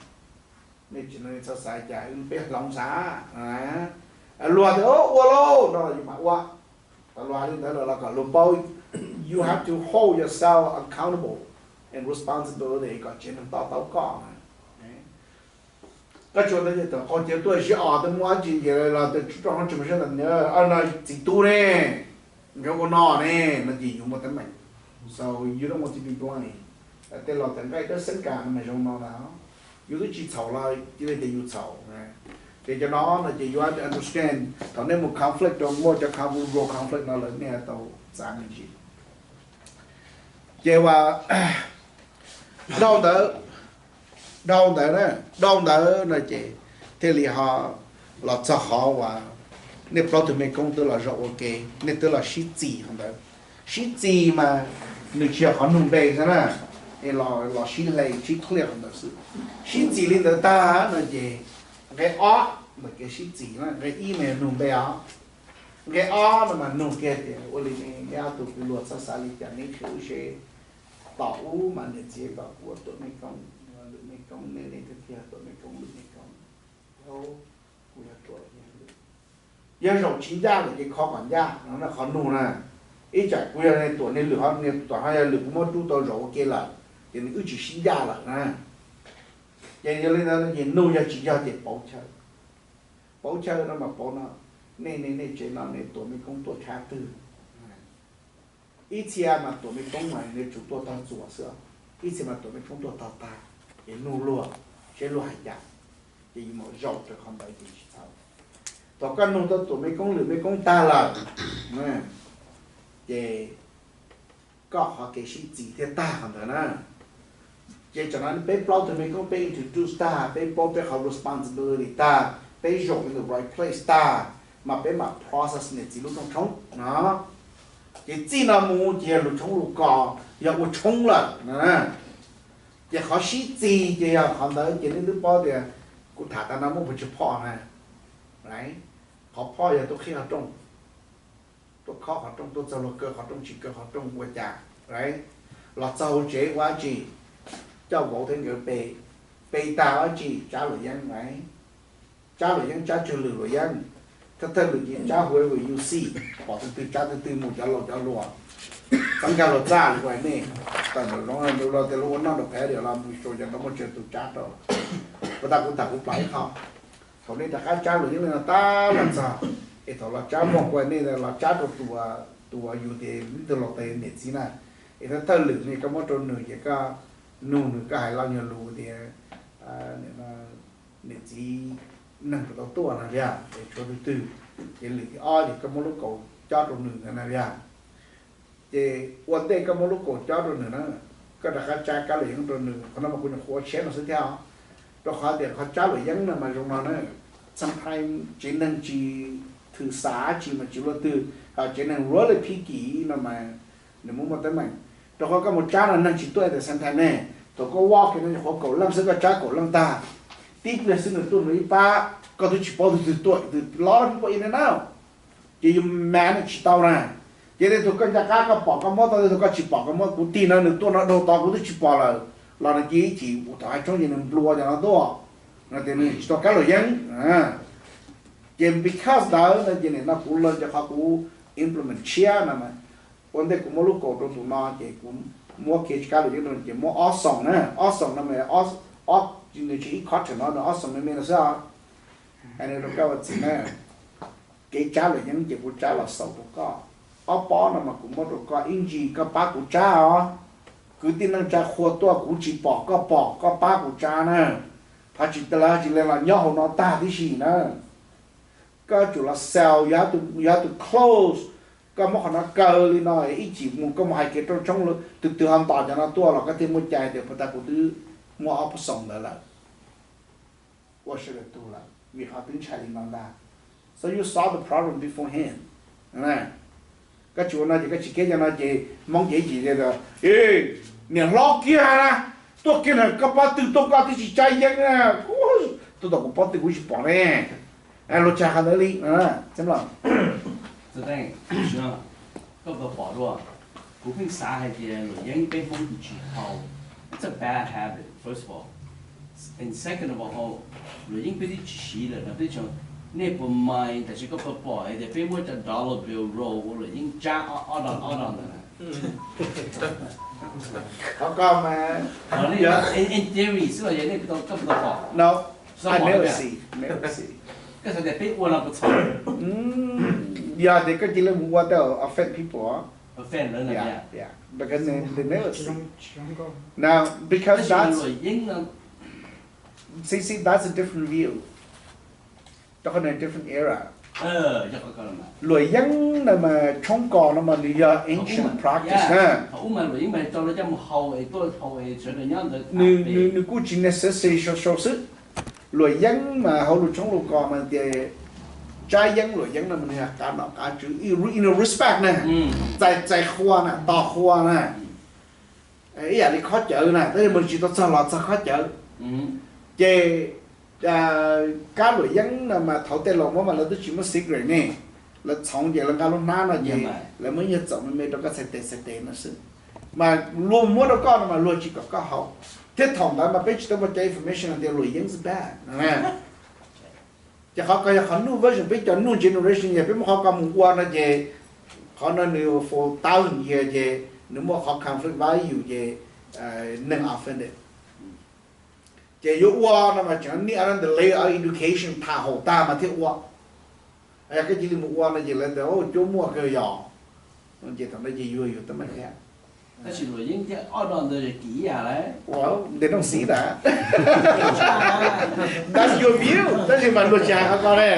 nej tsis, nej txhob xav cas wb peb hloov xav. Luag tias ua lauj no los yus mam ua. Tau luag hais li ntawd lawm los kom luag paub, you have to hold yourself accountable and responsibility kom tsev neeg to taub koj. Koj tsuas ntawd ces thaum qaug cawv tuaj zib os, twb muaj dab tsi nce los tsuas rau hauv tsev mus sab ntawd, no txiv tub ne, nkawd ua no ne, no ces yus muaj teeb meem. So you don't want to be blamed. Tej laus tias nqaij dawb xeeb kas no mas zoo no na, yus twb tsis txhaum los cia li tias yus txhaum. Ces cov no no ces you have to understand, thaum nej mus conflict rau, muaj cov conflict, real conflict no lawm nej tau txav me ntsis. Ces ua dhau ntawd, dhau ntawd na, dhau ntawd no ces thiaj li ho los txog qhov uas nej plaub tug mej koob twb los zaum ua ke, nej twb los sib txis qhov ntawd. Sib txis mas nws tsis yog qhov nug npe xwb na, es los sib hle sib clear qhov ntawd xwb. Sib txis li ntawd tag no ces nqe ob ntawm kev sib txis na, nqe ib mas yog nug npe os. Nqe ob no mas nug kiag tias ua li ne, neb ob tug kwv luag txhob xav li cas, neb qhia wb seb. Tom ub mas niam txiv kom kuv ua tuam mej koob, lwm mej koob, nej nej tiag tiag tuam mej koob lwm mej koob, kuv yog tuam yog lwm. Yog zaum tsis ncaj lawm ces kho kom ncaj no, qhov nug na. Ib tsam kuv yog nej tuam nej lwm, nej tuam ho yog lwm, kuv muab rub tau zaum ua ke lawm ces nws wb tsis sib ncaj lawm na. Ces yog li ntawd ces nug yog tsis yog ces pauv chaw. Pauv chaw no mas pauv no, nej nej nej tsev no nej tuam mej koob tuaj tshav twg. Ib txhia mas tuam mej koob mas nws tsum tuaj tog txuas xwb, ib txhia mas tuam mej koob tuaj tog tag, ces nug luag seb luag hais cas, ces yus mam zaum rau qhov ntawd ces tsis txhaum. Thaum koj nug tau tuam mej koob lwm mej koob tag lawm, ces koj qhov kev sib txis thiaj tag qhov ntawd na. Ces tsam no peb plaub tug mej koob peb introduce tag, peb paub peb qhov responsibility tag, peb zaum in the right place tag, mas peb mam process niam txiv lub rooj tshoob no. Ces txij no mus ces yog lus tshoob lus kos, yog ua tshoob lawm na. Ces qhov sib txis ces yog qhov ntawd ces nej twb paub tias kuv tham tas no muaj pes tsawg phoj na. Qhov phoj yog tuaj qhib qhov rooj, tuaj khob qhov rooj, tuaj txog luag kaw qhov rooj tsis kaw qhov rooj ua cas, los txog hauv tsev ua dab tsi, coj vauv thiab nkawd pe, pe tag ua dab tsi, tsab luam yeeb, tsab luam yeeb, tsab tsawg lwm luam yeeb, thawj thawj lwm ces tsab whoever you see, pom tus twg tsab tus twg mus cov laus cov hluas, txab nkag luag txaj li ua nej, tawm nraum zoov los tias luag ua noj nraum phev diam los mus xyuas cov tau muaj tsawg tus tsab rau, ua tag kuv tham kuv plam ib qho. Thaum nej rov qab tsab luam yeeb li no tag los txog, es thaum los tsab muaj ua nej los tsab rau tus, tus uas yus tias ib tug laus tes niam txiv na, es thawj thawj lwm ne koj muab rau nws ces koj nug nws, koj hais lo nyuag lus tias niam txiv neeg puas tau tuaj no thiab es tshuav tus twg, Ces lwm thib ob ces koj muab lub kaus cob rau nws ntawd na yog. Ces ua ntej koj muab lub kaus cob rau nws na, koj rov qab tsa kab luam yeeb rau nws. Qhov no mas kuv nyuam qhuav ua tshiab no xwb thiab os. Rau qhov tias qhov tsab luam yeeb no mas zoo no na, sometimes tsev neeg tsis thwm xav tsis mas tsis luaj twg, ho tsev neeg really picky no mas nws muaj muaj teeb meem. Rau qhov koj mus tsab no neeg tsis tuaj at the same time ne. Thaum koj walk no nyuam qhuav kaum leej xwb, koj tsab kaum leej tag, tib pliag xwb nws tuaj nws ib pab, koj twb tsis paub tus twg tuaj, tus twg los people in and out, ces yus manage tsis tau na. Ces tej tug koj nco qab koj pom koj muab tau, tej tug koj tsis pom koj muab. Kuv tig no nws tuaj no dhau tod kuv twb tsis pom lawm, los nws cia ib chim thaum hais tshoob ces nws nplua cov no tuaj, no tias nws tsis tau kab luam yeeb. Ces because ntawd no ces nim no kuv learn cov qhov kuv implement tshiab no mas, ua ntej kuv muab lub kaus rau tus no ces kuv muab kiag kab luam yeeb rau ces muab ob xoom na, ob xoom no mas ob, nws tsis ib qho rheem no nws ob xoom me me no xwb os. Hais no rau koj ua txiv na, kev tsab luam yeeb ces kuv tsab los xaus rau koj. Ob pob no mas kuv muab rau koj ib ntsis koj pab kuv tsab os. Kwv tij neej tsa qhua tuaj kuv tsis pom koj pom koj pab kuv tsab na. Phav tsis tas lawv tsis lees los nyob hauv no tag tib si na. Koj tsum los sell, you have to, you have to close. Koj muab qhov no kaw li no ib chim mus koj mus hais kev rooj tshoob, tus twg ho ntos cov no tuaj los koj thiaj muaj cai tias puas tas kuv twb muab ob pob xoom ntawd lawm, ua sawv daws tug lawm vim qhov twb ntshai li no ntag. So you solve the problem beforehand. Koj tsis ua no ces koj tsis kiab cov no ces Hmoob ces ib chim tias, niam hlob kiag na, tuaj kiag na koj pab twg tuaj koj twb tsis tsab yeeb na. Tuaj tom kuv pab twg kuv tsis pom ne. Luag tsis hais qhov ntawd li. Koj puas pom dua, kuv pheej xav hais tias luam yeeb peb Hmoob tsis haus, it's a bad habit first of all, and second of all, luam yeeb peb twb tsis siv lawm no peb tseem, nej puas mind tam sim koj puas pom hais tias peb muab cov dollar bill roll ua luam yeeb tsab ob, ob dollar ntawd na? Qhov ko mas, in, in theory xwb los yog nej puas tau, koj puas tau pom? No, I never see, never see. Koj xav tias peb ua no puas txhaum? Yog tias koj cia li mus ua tej offend people. Offend lawv na. Yeah, yeah, because they, they never see. Now, because that's, see, see, that's a different view. Rau qhov no different era. Luam yeeb no mas tshoob kos no mas nws yog ancient practice na. Nws, nws kuj tsis necessary sau sau xwb. Luam yeeb mas hauv lus tshoob lus kos mas tias tsab yeeb luam yeeb no mas nws yog qav nom qav tswv, in a respect na, txais, txais qhua na, tos qhua na. Ib yam li khob cawv na, tab sis mas tsis tau txog los txog khob cawv. Ces kab luam yeeb no mas thaum tej laus muab mas lawv twb tsis muab secret ne, lawv txhoov ces lawv nqa lub hnab no ces lawv muab nyuag txaum me me rau koj txhais tes txhais tes no xwb. Mas luag muab rau koj no mas luag tsis kom koj haus. Thiab thaum ntawd mas peb tsis tau muaj cov information hais tias luam yeeb is bad. Ces qhov ko yog qhov new version, peb cov new generation yog peb muab qhov ko mus ua no ces qhov no nws for thousand years ces nws muaj qhov conflict value ces neeg offended. Ces yuav ua no mas tseem need another layer of education tham haum tag mas thiaj ua. Yog koj cia li mus ua no ces lawv tias cuab muaj kawg yog, ces thaum ntawd ces yuag yus teeb meem thiab. Tab sis luam yeeb thiab ob no ntawd kim ib yam lawm. Ua ntes rooj xim ntag. That's your view, tab sis mas luag tsis hais qhov ko ne.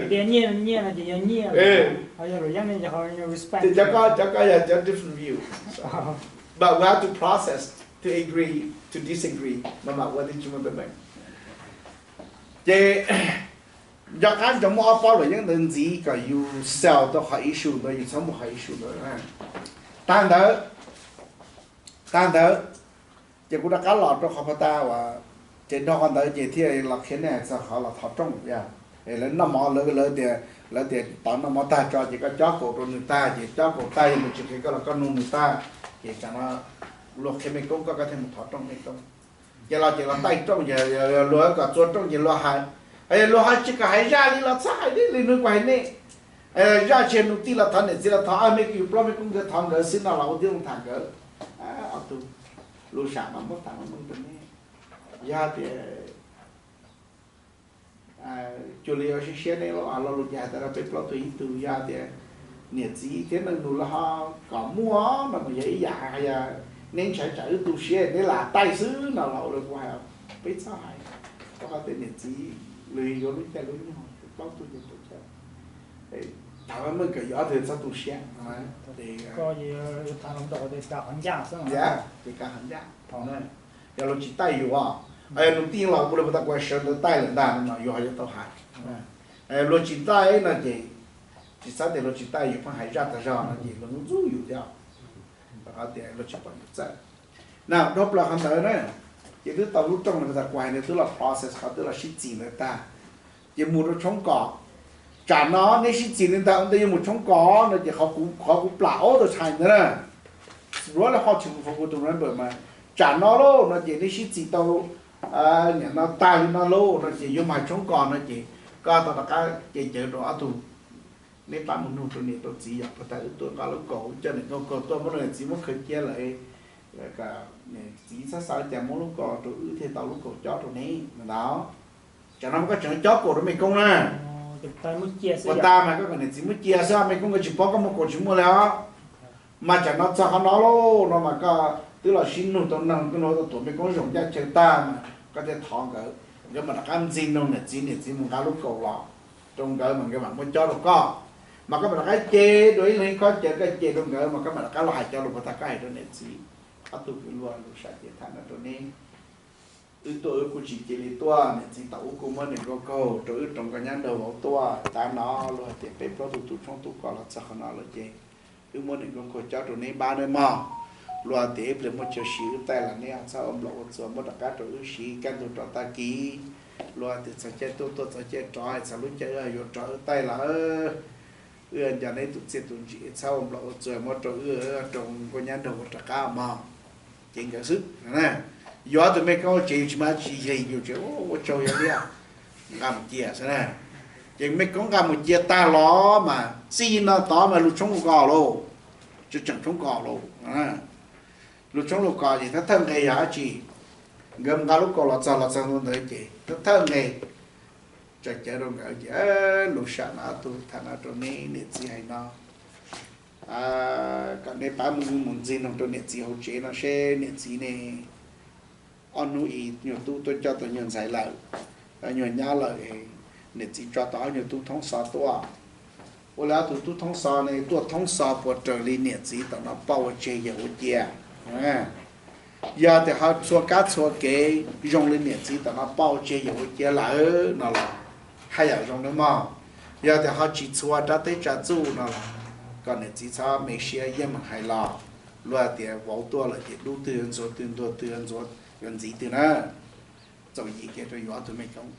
Tias nyiaj, nyiaj no ces yog nyiaj, ho yog luam yeeb no ces ho respect. Ces cov ko, cov ko yog cov different view. But we have to process, to agree to disagree, mas mam ua thiaj tsis muaj teeb meem. Ces nco qab ntsoov muab ob pob luam yeeb ntawd ntxiv kom yus solve tau qhov issue ntawd, yus txhob muaj qhov issue ntawd. Tag ntawd, tag ntawd, ces kuv rov qab los rau qhov pab tag uas, ces nrog qhov ntawd ces thiaj los qhia nej txog qhov los thov rooj. Lawv noj mov, lawv, lawv tias, lawv tias tos noj mov tag tso ces koj cob kaus rau nws tag, ces cob kaus tag yog nws tsis qhia koj los koj nug nws tag, ces tsam no luag qhia mej koob koj, koj thiaj mus thov rooj mej koob. Ces los ces los taij rooj, ces luag kom txua rooj ces luag hais, luag ho tsis kom hais zaj li los txhob hais li, nws kuv hais nej, zaj tsis yog nus tij los thov niam txiv los thov, mej yus plaub mej koob nkawd thov nkawd xwb no los ua tib zoo tham nkawd. Ob tug lus sam mas muab tham meej rau nej. Yog tias cuag li yuav siab siab nej lo lus ces hais tas rau peb plaub tug ib tug, yog tias niam txiv thiab neej nus los ho kom muaj no mas yog ib yam, yog neb ntshai tsam wb tu siab neb lam taij xwb no los ua li kuv hais, peb txhob hais, rau qhov tias niam txiv los yuav lub caij lub nyoog. Plaub tug ces tau chaw. Thaum meej kawm yuav ob tug txhob tu siab, ces kav qhov ncaj, yog luag tsis taij yus, yog nus tij los kuv li puas tas kuv sawv ntawd taij lawm ntag no yus ho yuav tau hais. Luag tsis taij no ces tsis txhob tias luag tsis taij, yus pheej hais zaj tag zog no ces luag ntxub yus thiab, rau qhov tias luag tsis pom yus txawj. Na, dhau plaws qhov ntawd na, ces twb tau lub rooj no tas kuv hais ntawd twb los process qhov twb los sib txim ntawd tag, ces mus rau tshoob kos. Tsam no neb sib txim li ntawd ua ntej yuav mus tshoob kos no ces qhov kuv plam all the time ntawd na, really hard to, for me to remember mas, tsam no lauj no ces neb sib txim tau nim no tag li no lauj no ces yuav mus hais tshoob kos no ces koj tau rov qab ce cawv rau ob tug, neb pab mus nug rau niam rau txiv yog puas tas wb tuaj nqa lub kaus, coj niam nkauj kaus tuaj muab niam txiv muab khaws cia lawm, txiv txhob xav cas muab lub kaus rau wb thiaj tau lub kaus cob rau neb no ntag. Tsam no mas koj tseem cob kaus rau mej koob na, puas tas mas koj kom niam txiv muab cia xwb, mej koob nkawd tsis paub koj muaj kaus tsis muaj li os. Mas tsam no txog qhov no lauj no mas koj twb los sib nug tau neeg, koj nug tau tuam mej koob zoo ncaj chaw tag mas koj thiaj thov nkawd, nkawd mam rov qab ntxig nug niam txiv, niam txiv mus nqa lub kaus los rau nkawd mas nkawd mam muab cob rau koj. Mas koj mam rov qab ce dua ib leeg ib khob cawv, koj ce rau nkawd mas koj mam rov qab los hais cov lus puas tas koj hais rau niam txiv. Ob tug kwv luag lus sam ces tham no rau neb. Wb tuaj wb kuj tsis cia li tuaj, niam txiv tau wb kuj muab niam nkauj kaus rau wb rau nkauj nyab nraug vauv tuaj. Tav no luag hais tias peb plaub tug tu tshoob tu kos los txog qhov no lawm ces wb muab niam nkauj kaus cob rau neb npab nawb mog. Luag hais tias ib pliag muaj chaw siv wb taij los neb txhob ua nplam ua txuas, muab rov qab rau wb siv kaj ntug rov tag kis. Luag hais tias txog caij tuaj tuaj, txog caij rov, txog lub caij wb yuav rov wb taij lawm, wb nco neb tus txiaj tus ntsig, txhob ua nplam ua txuas, muab rau wb rau nkauj nyab nraug vauv rov qab mog. Ces nkawd xwb. Yuav tus mej koob tsev yus tsis muaj tsis yig, yus tseem ua tsaug yog liaj, nqa mus cia xwb na. Ces mej koob nqa mus cia tag los mas txij no tod mas lug tshoob lug kos lauj, tseem tshoob kos lauj. Lug tshoob lug kos ces thawj thawj nqe yog dab tsi? Nkawd mus nqa lub kaus los txog, los txog ntua ntawd ces thawj thawj nqe tsa cawv rau nkawd ces lus sam no ob tug tham no rau neb, niam txiv hais no, kom neb pab mus ntxig noog rau niam txiv hauv tsev no seb niam txiv ne, ob hnub ib nyuag tub tuaj coj tau nyuag ntxhais lawm, nyuag nyab lawm, niam txiv tso tau ob nyuag tub thoob xov tuaj. Ua li ob tug tub thoob xov ne tuaj thoob xov puas raws li niam txiv tom no pauj ua tseg yawm ua cia? Yog tias ho txhua kab txhua kev zoo li niam txiv tom no pauj ua tseg yawm ua cia lawm no los haj yam zoo nawb mog. Yog tias ho tsis txhua rab teb tsa txuj no los kom niam txiv txhob me siab, yeej meem hais los. Luag tias vauv tuaj lawm ces dub twg yuav ntxuag twg, ntuag twg yuav ntxuav, yuav ntxiv twg na. Txaus yim kiag rau yus ob tug mej koob.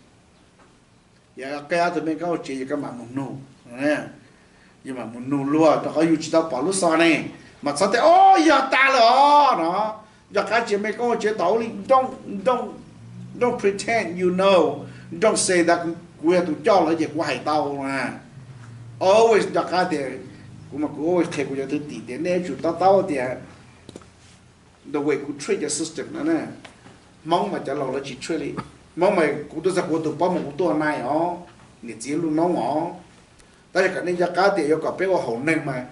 Yog qe ob tug mej koob ua tsev yog koj mam mus nug, yog mam mus nug luag rau qhov yus tsis tau pom lub xov ne, mas txhob tias o yog tas lawm os no. Nco qab tsis mej koob ua tsev tom ub li, don't, don't, don't pretend you know, don't say that kuv yog tus coj lawm ces kuv hais tau na. Always nco qab tias, kuv mas kuv always qhia kuv cov thwj tim tias nej yuav tsum to taub tias the way kuv treat cov system no na, Hmoob mas cov laus lawv tsis treat li. Hmoob mas kuv tuaj txog kuv tus paub mas kuv tuaj nai os, niam txiv lub noob os. Tab sis kom nej nco qab tias yuav kom peb ua haum neeg mas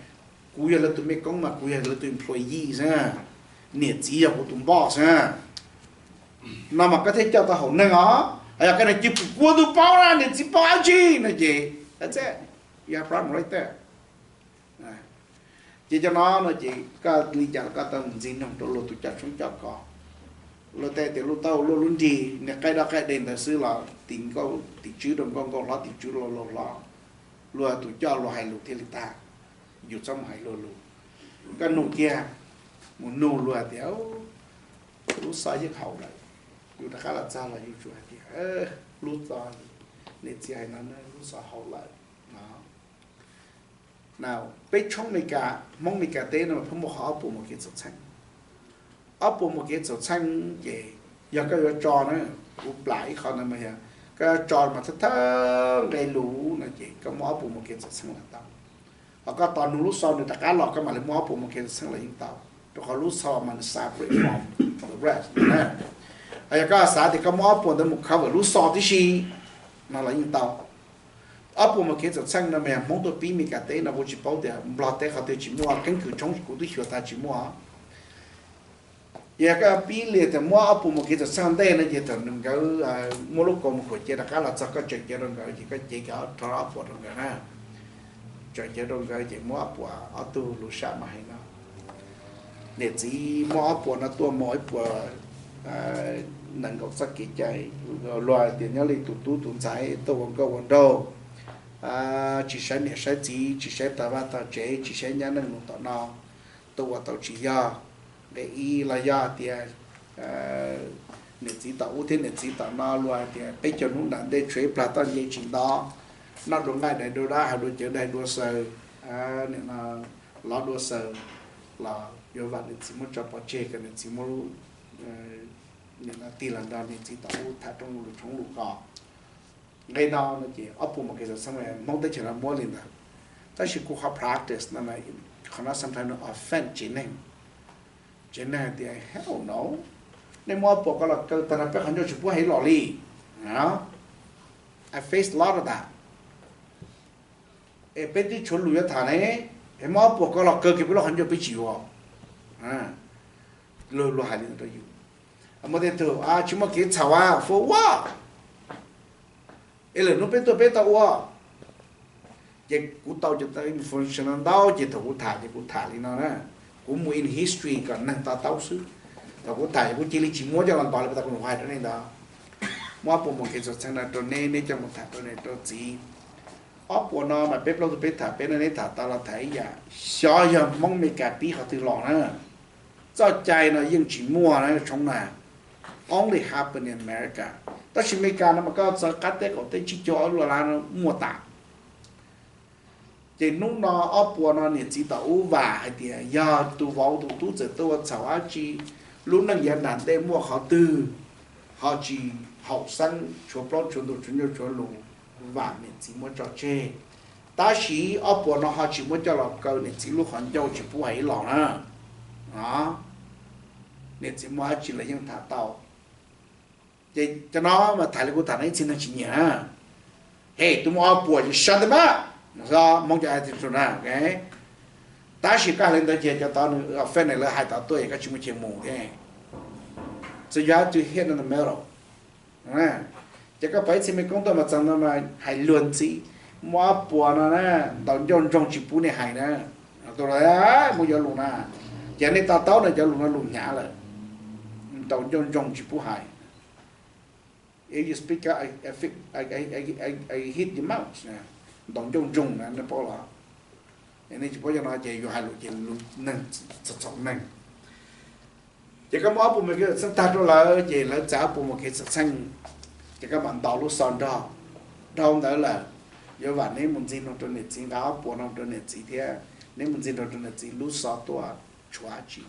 kuv yog lawv tus mej koob mas kuv yog lawv tus employee xwb, niam txiv yog kuv tus boss xwb. No mas koj thiaj coj tau haum neeg os. Yog koj niam txiv pum kuv tus paub na, niam txiv paub dab tsi no ces that's it, you have problem right there. Ces cov no no ces koj li cas los koj tau mus ntxig noog rau luag tus coj tshoob coj kos. Luag tej tias lub taub hau luaj lub nrig, niag qaib doj qaib deg ntawd xwb los tim nkauj tim tswb rau nkauj, nkauj hlob tim tswb rau laus hlob. Luag tus coj luag hais lus thiaj li tag, yus txhob mus hais luag lus. Koj nug kiag, mus nug luag tias lub xov yeej haum lawm, yus rov qab los txog los yus tsuas hais tias lub xov, niam txiv hais no lub xov haum lawm no. Peb tshoob Amelikas, Hmoob Amelikas teb no mas pheej muaj qhov ob puas mus kev txhaum txheej. Ob puas mus kev txhaum txheej ces yog koj yuav tso na, kuv plam ib qho ntawd mas yog koj yuav tso mas thawj thawj nqe lus no ces koj muaj ob puas mus kev txhaum txheej los tau. Ho koj tos nug lub xov nws rov qab los koj mam li muaj ob puas mus kev txhaum txheej los yeej tau, rau qhov lub xov mas nws separate from the rest na. Ho yog koj xav tias koj muaj ob puas ntawd mus cover lub xov tib si no los yeej tau. Ob puas mus kev txhaum txheej no mas yog Hmoob tuaj pib Amelikas teb no, kuv tsis paub tias Nplog teb qhov twg tsis muaj, keeb kwm tshoob kuv twb xyuas tag tsis muaj. Yog koj pib li tias muab ob puas mus kev txom txheej ntej no ces thaum nkawd muab lub kaus mom khuam cia rov qab los txog koj tseem cev rau nkawd ces koj cev kiag ob rho ob puas rau nkawd na. Tseem cev rau nkawd ces muab ob puas ob tug lus sab mas heev no. Niam txiv muab ob puas no tuaj mus ib puas nees nkaum txoj kev cai, luag tias nyob li tus tub tus ntxhais tuaj ua nkauj ua nraug, tsis saib niam saib txiv, tsis saib tog vaj tog tsev, tsis saib nyab neej nus tom no, tuaj ua tau tsis yog. Nqe ib los yog tias niam txiv tom ub thiab niam txiv tom no luag hais tias peb caug hnub nram ntej tshuav ib plag toj nce tsis nto, noj dua nqaij daim dua dab, haus dua cawv daim dua xaws, lov dua xaws, los yuav vam niam txiv muab tso pov tseg kom niam txiv muab lub nim no tig los nrog niam txiv tom ub tham rooj lus tshoob lus kos. Nqe no no ces ob puas mus kev txom txheej Hmoob teb chaws no muab li ntawd. Tab sis kuv qhov practice no, qhov no sometimes nws offend tsev neeg. Tsev neeg hais tias hell no, nej muab ob puas ko los kaw tag no peb qhov ncauj tsis pub hais los li. I face a lot of that. Es peb twb tshuav lus yuav tham ne, es muab ob puas ko los kaw kiag peb lub qhov ncauj peb tsis yuav. Luag luag hais li ntawd rau yus. Muaj tej tug tsis muaj kev txhaum a, for what? Es lwm hnub peb tuaj peb tau ua. Ces kuv tau cov information no ntau ces thaum kuv tham ces kuv tham li no na. Kuv mus in history kom neeg to taub xwb. Thaum kuv tham ces kuv cia li tsis muab coj los ntov li, tas kuv hais rau nej ntawd. Muab ob puas mus kev txom txheej no rau neb, neb coj mus tham rau niam rau txiv. Ob puas no mas peb plaub tug peb tham peb no, neb tham tau los tham ib yam. Xyov yog Hmoob Amelikas pib qhov twg los na. Txoj cai no yeej tsis muaj na tshoob na. Only happen in America. Tab sis Amelikas no mas koj txawv qab teb qaum teb tsib caug ob lub lab no muaj tas. Ces hnub no ob puas no niam txiv tom ub vam hais tias yog tus vauv tus tub txawm tuaj ua txhaum dab tsi, lub neej yav nram ntej muaj qhov twg ho tsis haum xeeb, tshuav plaub tshuav ntug tshuav ncauj tshuav lus, vam niam txiv muab tso tseg. Tab sis ob puas no ho tsis muab coj los kaw niam txiv lub qhov ncauj tsis pub hais ib los na. Niam txiv muaj dab tsi los yeej tham tau. Ces cov no mas tham li kuv tham no ib txhia neeg tsis nyiam na. He, tus muaj ob puas ces sab ntawd mas, Hmoob cov attitude na. Tab sis koj hais li ntawd ces cov tod nws offend lawv hais tod tuaj es koj tsis muaj chaw mus thiab. So you have to hit in the middle. Ces koj pom ib txhia me koob tuaj mas txog no mas hais luag ntxhi, muab ob puas no na, ntaus ncauj ntsoog tsis pub nej hais na. Tus muab yuav lus na, ces nej to taub no cov lus no lus hnyav lawm. Ntaus ncauj ntsoog tsis pub hais. If you speak up, I, I, I, I, I hit your mouth. Ntaus ncauj ntsoog na, nej paub los? Nej tsis paub cov no ces yus hais lus ces lus neeg txhaum txhaum neeg. Ces koj muab ob puas mus kev txom txheej tag rau lawv ces lawv txais ob puas mus kev txom txheej, ces koj mam ntaus lub xov nrog. Dhau ntawd lawm, yuav vam neb mus ntxig no rau niam txiv, nqa ob puas no rau niam txiv thiab, neb mus ntxig no rau niam txiv, lub xov tuaj tshuav dab tsi.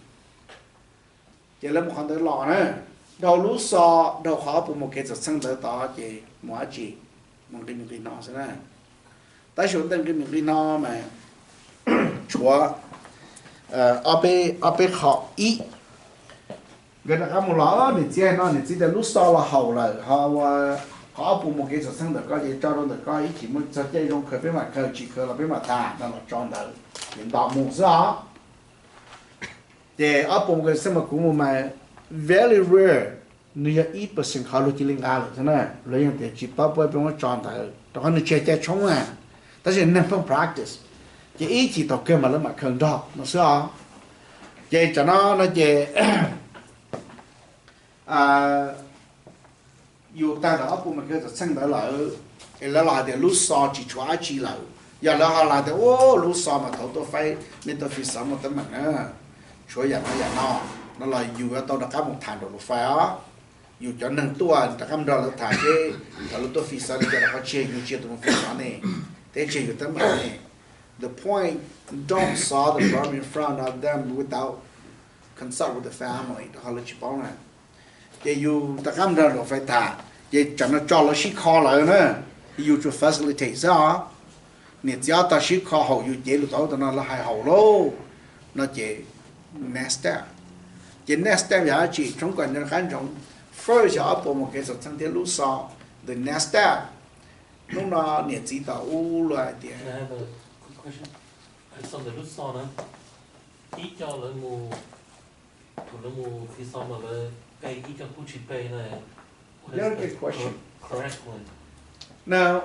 Ces lawv mus qhov ntawd los na, dhau lub xov, dhau qhov ob puas mus kev txom txheej ntawd tod ces mus dab tsi? Mus nqi mis nqi no xwb na. Tab sis ua ntej nqi mis nqi no mas tshuav ob peb qho. Ib, nkawd rov qab mus los, niam txiv hais no, niam txiv tias lub xov los haum lawm, ho ua qhov ob puas mus kev txom txheej ntawm koj ces tso rau ntawm koj, ib chim muaj txog caij zoo khaws peb mam khaws, tsis khaws los peb mam tham no, los tso ntawd, ces nto mus xwb os. Ces ob puas mus kev txom txheej mas kuv mus mas very rare, nws yog ib percent qhov luag cia li nqa lawm xwb na. Luag yeej tias tsis paub, peb muab tso ntawd rau qhov nws tsis yog cai tshoob na, tab sis neeg pheej practice, ces ib chim thaum kawg mas lawv mam khaws nrog no xwb os. Ces tsam no no ces yus tag ntawm ob puas mus kev txom txheej ntawd lawm, es lawv los hais tias lub xov tsis tshuav dab tsi lawm, yog lawv ho los hais tias ua lub xov mas thaum tuaj faib nej tuaj fi xov muaj teeb meem na, tshuav yam no yam no, no los yus yuav tau rov qab mus tham nraum lus fais os. Yus cov neeg tuaj rov qab nrog lawv tham seb thaum lawv tuaj fi xov li cas, rau qhov tsis yog yus, tsis yog tus mus fi xov ne, thiab tsis yog yus teeb meem ne. The point, don't solve the problem in front of them without consult with the family, rau qhov lawv tsis paub na. Ces yus rov qab nrog luag fais tham, ces tsam no tso lawv sib kho lawm na, yus tsuas facilitate xwb os. Niam txiv ob tog sib kho haum yus cev lus tau tam no lawv hais haum lauj, no ces next step. Ces next step yog dab tsi? Tshoob kom nco qab ntsoov, first yog ob puas mus kev txom txheej thiab lub xov, the next step. Hnub no niam txiv tom ub luag hais tias, Ib co lawv mus Kuv lawv mus khi so mas lawv pe ib co kuj tsis pe na. Very good question. Correctly. Now,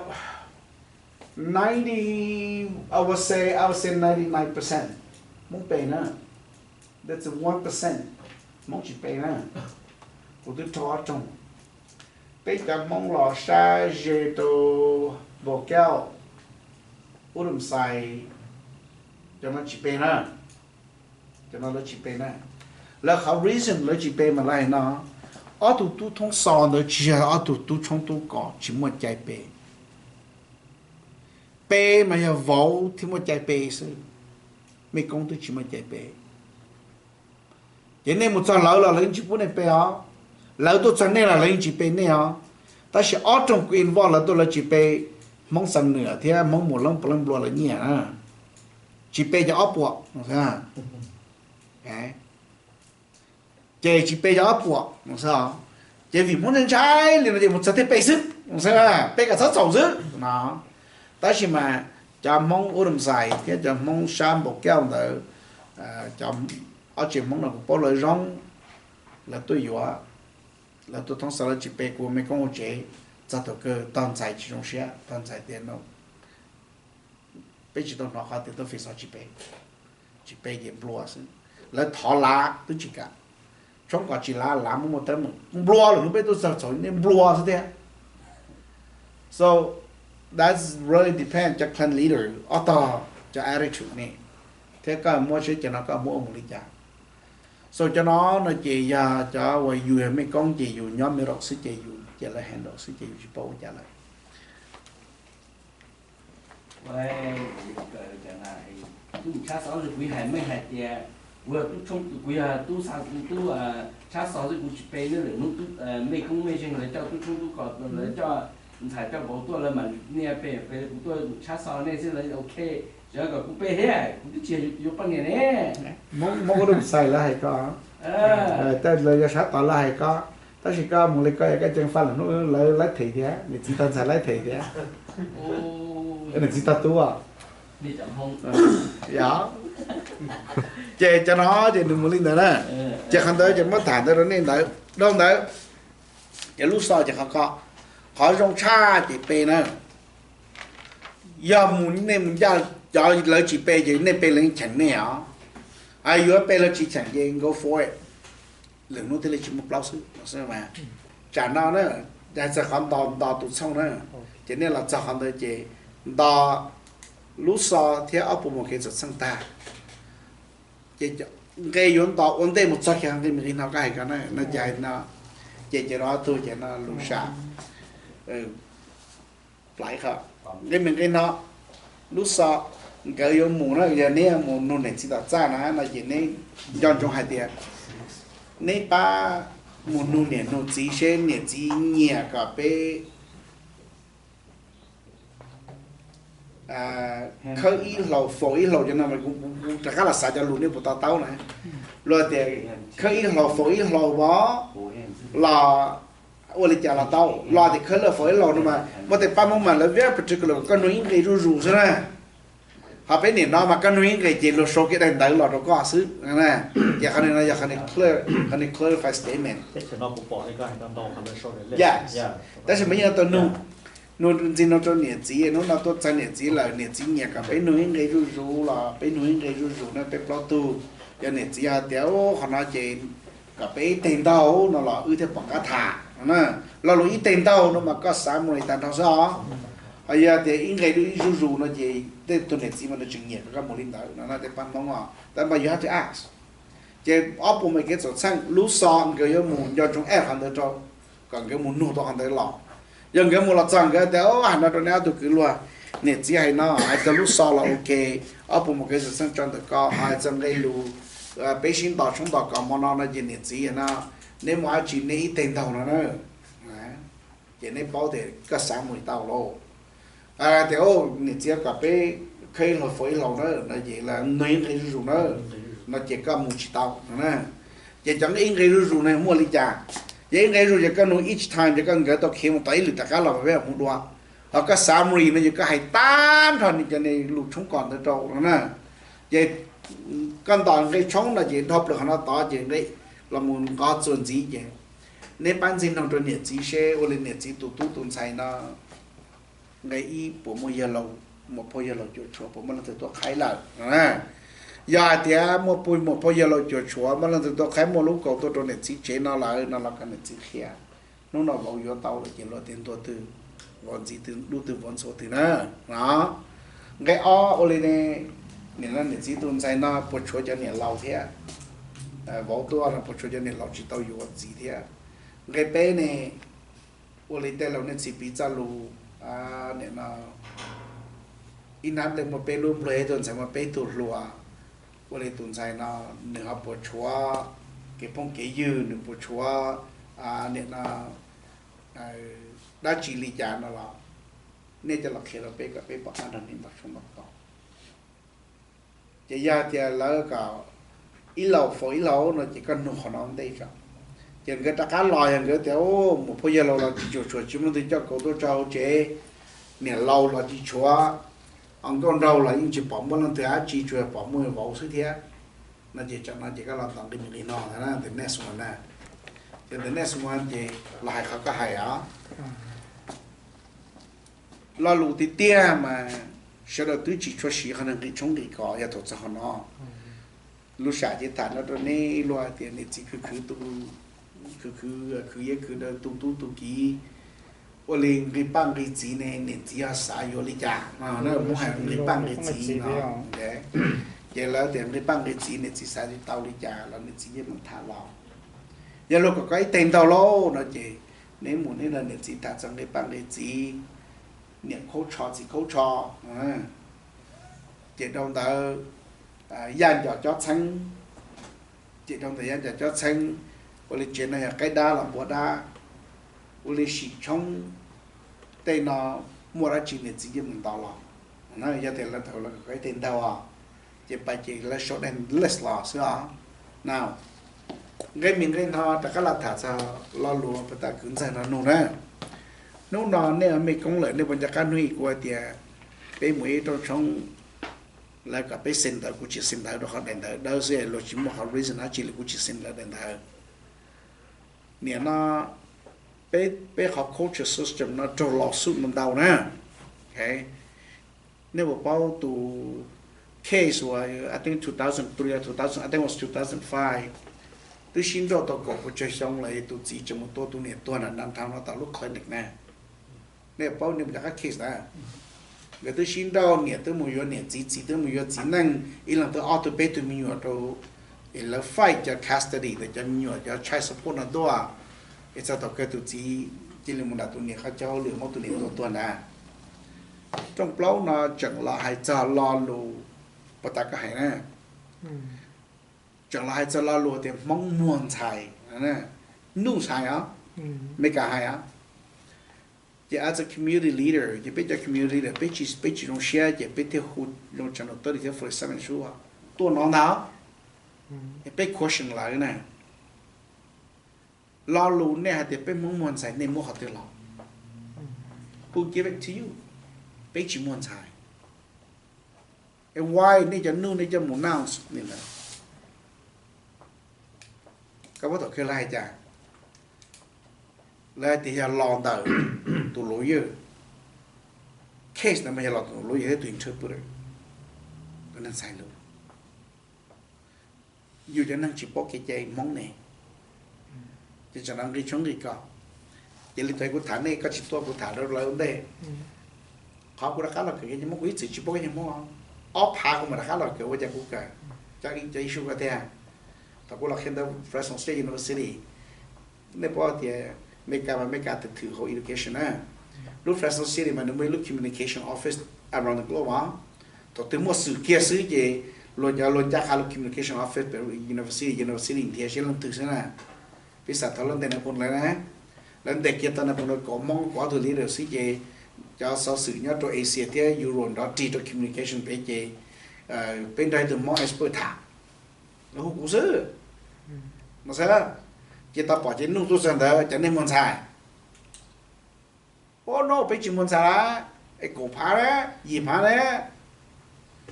ninety, I would say, I would say ninety nine percent Hmoob pe na. That's one percent Hmoob tsis pe na. Kuv twb raug ob roog. Peb cov Hmoob los sab ze rau Npau Kauj, Ub Dum Xais, cov no tsis pe na. Cov no lawv tsis pe na. Lawv qhov reason lawv tsis pe mas lawv hais no, ob tug tub thoob xo ntawd tsis yog ob tug tub tshoob tub kos tsis muaj cai pe. Pe mas yog vauv thiaj muaj cai pe xwb, mej koob twb tsis muaj cai pe. Ces nej mus txog lawv los lawv yeej tsis pub nej pe os. Lawv tuaj txog nej los lawv yeej tsis pe nej os. Tab sis ob rooj kuv involve lawv tuaj lawv tsis pe Hmoob Xam Nuam thiab Hmoob Muas Loob Pov Leej Nplua lawv nyiaj na. Tsis pe cov ob puas, ces tsis pe cov ob puas no xwb. Ces vim Hmoob ntshai ntshai li no ces mus txog thiaj pe xwb, pe kom txhob txhaum xwb no. Tab sis mas cov Hmoob Ub Dum Xais thiab cov Hmoob sab Npau Kauj ntawd, cov ob tsev Hmoob no kuv paub lawv zoo, lawv tuaj yuav, lawv tuaj thoob xov lawv tsis pe kuv mej koob hauv tsev, txog thaum kawg tog ntxhais tsis zoo siab, tog ntxhais tias no peb tsis tau hnov qhov tias tuaj fi xov tsis pe, tsis pe ces nplua xwb. Lawv thov lav twb tsis kam, tshoob kos tsis lav, lav muaj muaj teeb meem, nplua lawm hnub peb tuaj txog txhaum nej nplua xwb thiab. So that's really depend cov clan leader ob tog cov attitude ne, thiab koj muab seb cov no koj muab ua mus li cas. So cov no no ces yog cov uas yus yog mej koob ces yus nyob middle xwb ces yus cia lawv handle xwb ces yus tsis paub ua cas lawm. Tub mus tshab xov kuv hais meej hais tias kuv yog tub tshoob, kuv yog tub xa, tub tshab xov xwb kuv tsis pe nej lwm hnub. Mej koob mej zeej lawv coj tub tshoob tub kos, lawv coj ntxhais coj vauv tuaj lawv mam niaj pe pe, kuv tuaj mus tshab xov nej xwb lawv ok. Tsis kom kuv pe thiab kuv twb tsis yog yuav poj niam ne. Muab ub dum xais lawv hais koj, tej lawv yog sab tod lawv hais koj, tab sis koj mus li koj yog koj ceev faj lwm hnub lawv laib them thiab, niam txiv tog ntxhais laib them thiab. Niam txiv tog tub. Yog, ces cov no ces nws mus li ntawd na. Ces qhov ntawd ces muab tham ntawd rau nej ntawd dhau ntawd. Ces lub xov ces qhov ko, qhov zoo tshaj ces pe na. Yog mus nej mus ncaj cov lawv tsis pe ces nej pe lawv cheem nej os. Yuav pe lawv tsis cheem ces go for it, lwm hnub thiaj li tsis muaj plaub xwb. Tsam no na, hais txog qhov nto nto tus txheej na, ces nej los txog qhov ntawd ces nto lub xov thiab ob puas mus kev txom txheej tag, ces nqe yuav nto ua ntej mus txog kiag nqe me nqe no koj hais ko na no ces hais no, ces cov no tug ces no lus sam. Nqe me nqe no, lub xov nkawd yuav mus na, yog neb mus nug niam txiv tom txaj na no ces neb nco ntsoov hais tias neb pab mus nug niam nug txiv seb niam txiv nyiam kom peb khawb ib hlau faus ib hlau cov no, kuv rov qab los xav cov lus nej puas to taub na. Luag tias khawb ib hlau faus ib hlau vov los ua li cas los tau, los tias khawb lawj faus ib hlau no mas muaj tej pab Hmoob mas lawv very particular koj nug ib nqe zuj zus xwb na. Ho peb niam no mas koj nug ib nqe ces luag sau kiag daim ntawv los rau koj xwb. Ces qhov no yog qhov clarify statement. Yes, tab sis mas yeej tau nug, nug ntxiv no rau niam txiv, hnub no tuaj txog niam txiv lawm, niam txiv nyiam kom peb nug ib nqe zuj zus los peb nug ib nqe zuj zus na peb plaub tug. Yog niam txiv hais tias qhov no ces kom peb ib teg ntaug no los wb thiaj pom qab tham no na. Lo lus ib teg ntaug no mas koj xav mus li tag nrho xwb os. Ho yog tias ib nqe ib zuj zus no ces tej tug niam txiv mas nws tseem nyiam kom koj mus li ntawd no na tej pab Hmoob os. Tab mas you have to ask. Ces ob puas me kev txom txheej lub xov nkawd yuav mus nco ntsoov add qhov ntawd rau, kom nkawd mus nug tau qhov ntawd los. Yog nkawd mus los txog nkawd tias, hais no rau neb ob tug kwv luag, niam txiv hais no, hais txog lub xov los ok, ob puas me kev txom txheej tso ntawm ko, hais txog nqe lus peb sib ntaus tshoob ntaus kos hmo no no ces niam txiv no, neb muaj dab tsi neb ib teg ntaug no na. Ces neb paub tias koj xav mus li tau lauj. Tias niam txiv kom peb khawb ib hlau faus ib hlau na no ces nug ib nqe zuj zus na, no ces koj mus tsis tau no na. Ces cov ib nqe zuj zus no muaj li cas? Ces ib nqe zuj zus ces koj nug each time ces koj nkawd tau khiav mus tom ib lwm tom qab los peb mus dua. Ho koj summary no ces koj hais tag nrho cov lus tshoob kos ntawd rau no na. Ces koj ntaus nqe tshoob no ces dhau plaws qhov no tod ces nqe los mus nqov txuas ntxiv ces neb pab ntxig noog rau niam txiv seb ua li niam txiv tus tub tus ntxhais no nqe ib puas muaj yawg laus, muam phauj yawg laus cuam tshuam, puas muaj leej twg tuaj qhaib lawm no. Yog hais tias muaj puj muam phauj yawg laus cuam tshuam, muaj leej twg tuaj qhaib, muaj lub kaus tuaj rau niam txiv tsev no lawm no los kom niam txiv qhia. Hnub no vauv yuav tau lawm ces luag tias ntuag twg vauv ntxiv twg, dub twg vauv ntxhuav twg na. No nqe ob ua li ne, nim no niam txiv tus ntxhais no puas tshuav cov niam laus thiab, vauv tuaj no puas tshuav cov niam laus tsis tau yuav ua txiv thiab. Nqe peb ne, ua li tej laus nej txiv piv txoj lus, nim no ib hnab nplej muaj peb lub, nplua ib tug ntxhais muaj peb tug hluas, ua li tus ntxhais no nws ho puas tshuav kev phooj kev ywg, nws puas tshuav nim no dab tsi li cas no los nej coj los qhia rau peb kom peb pom qab nrog nej ntaus tshoob ntaus kos. Ces yog tias lawv kom ib laus faus ib laus no ces koj nug qhov no ua ntej tso. Ces nkawd rov qab los yog nkawd tias, muam phauj yawg laus los tsis cuam tshuam, tsis muaj leej twg coj kaus tuaj tso hauv tsev, niam laus los tsis tshuav, nkauj nraug los yeej tsis pom muaj leej twg dab tsi, tsuas yog pom muaj vauv xwb thiab. No ces tsam no ces koj los ntaus nqi mus nqi no ntawm next one na. Ces ntawm next one ces los hais qhov koj hais os. Lo lus tiag tiag mas sawv daws twb tsis tshua siv qhov nqi tshoob nqi kos yog thaum txog qhov no. Lub sam ces tham no rau neb luag tias niam txiv khwv khwv tu, khwv khwv khwv yeeb khwv daw tu tub tu kiv, ua li nqi paj nqi txiv ne niam txiv ho xav yuav li cas no, muab hais nqi paj nqi txiv no. Ces lawv tias nqi paj nqi txiv niam txiv xav tsis tau li cas los niam txiv yeej meem tham los. Yog luag kom koj ib teg ntaug lauj no ces neb mus neb nrog niam txiv tham txog nqi paj nqi txiv, niam khaub tsho txiv khaub tsho, ces rau ntawd yaj nco cob txheeb, ces rau ntawd yaj nco cob txheeb, ua li tsev no yog qaib dab los npua dab, ua li sim tshoob tej no muaj dab tsi niam txiv yeej meem ntaus los. Yog tias lawv thaum lawv kom koj ib teg ntaug os, ces pais ces lawv sau daim list los xwb os. Now, nqe me nqe no rov qab los tham txog lo lus puag ta kwv ntxawg no nug na. Hnub no nej mej koob lawm nej puas nco qab hnub ib kuv hais tias peb mus ib rooj tshoob, lawv kom peb xee ntawv, kuv tsis xee ntawv rau qhov daim ntawv dawb xwb, luag tsis muaj qhov reason dab tsi li kuv tsis xee lawv daim ntawv. Nim no peb, peb qhov culture system no raug lawsuit ntau na. Nej puas paub tus case uas I think two thousand three, two thousand, I think was two thousand five, twb sib nrauj tau kaum pua tsawg xyoo lawm, tus txiv tseem mus tua tus niam tuag nram downtown no tom lub clinic na. Nej puas paub, nej puas nco qab case na? Nkawd twb sib nrauj, niam twb mus yuav niam txiv, txiv twb mus yuav txiv neej, ib leeg twb ob tug peb tug me nyuam rau, es lawv fight cov custody ntawm cov me nyuam, cov child support no tuaj, es txog thaum kawg tus txiv cia li mus nram tus niam qhov chaw hauj lwm muab tus niam tua tuag ntag. Rooj plaub no tseem los hais txog lo lus puag ta koj hais na. Tseem los hais txog lo lus tias Hmoob muag ntxhais, nuj ntxhais os, Meskas hais os. Ces as a community leader ces peb cov community leader peb tsis, peb tsis zoo siab ces peb thiaj hu zoo tsa nus tawb thiab forty seven sub tuaj no ntag. Peb question lawv na, lo lus nej hais tias peb Hmoob muag ntxhais nej muab qhov twg los? Who give it to you? Peb tsis muag ntxhais. Es why nej cov nuj nej coj mus nounce li ntawd? Koj paub thaum kawg lawv hais cas? Lawv hais tias yog los ntawm tus lawyer. Case ntawd mas yog los tus lawyer thiab tus interpreter, tus neeg txhais lus. Yus cov neeg tsis paub kev cai Hmoob ne, ces tsam no nqi tshoob nqi kos. Ces li thaum kuv tham nej koj tsis tuaj, kuv tham rau lawv ua ntej. Qhov kuv rov qab los kawm kev cai Hmoob, kuv ib txwm tsis paub kev cai Hmoob. Ob phav kuv mam rov qab los kawm, ua cas kuv kawm cov, cov issue ko tiag. Thaum kuv los qhia ntawv Fresno State University, nej paub tias Meskas mas Meskas twm thwm hauv education na. Lub Fresno City mas nws muaj ib lub communication office around the globe os. Thaum twg muaj xwm kiag xwb ces luag cov luag ncaj qha lub communication office pem university, university nrhiav seb leej twg xwb na. Piv xam thaum lawv ntes nais phoo lawv na, lawv ntes kiag tau nais phoo rau kaum Hmoob kaum ob tug leader xwb ces cov xov xwm nyob rau Asia thiab Europe nrov rig rau communication pem ces peb nrog ib tug Hmoob expert tham, lawv hu kuv xwb. No xwb, ces tau pom ces nuj tuaj txog ntawd, cov nej muag ntxhais. Ua no peb tsis muag ntxhais lawm, es kaum phav na, yim phav na.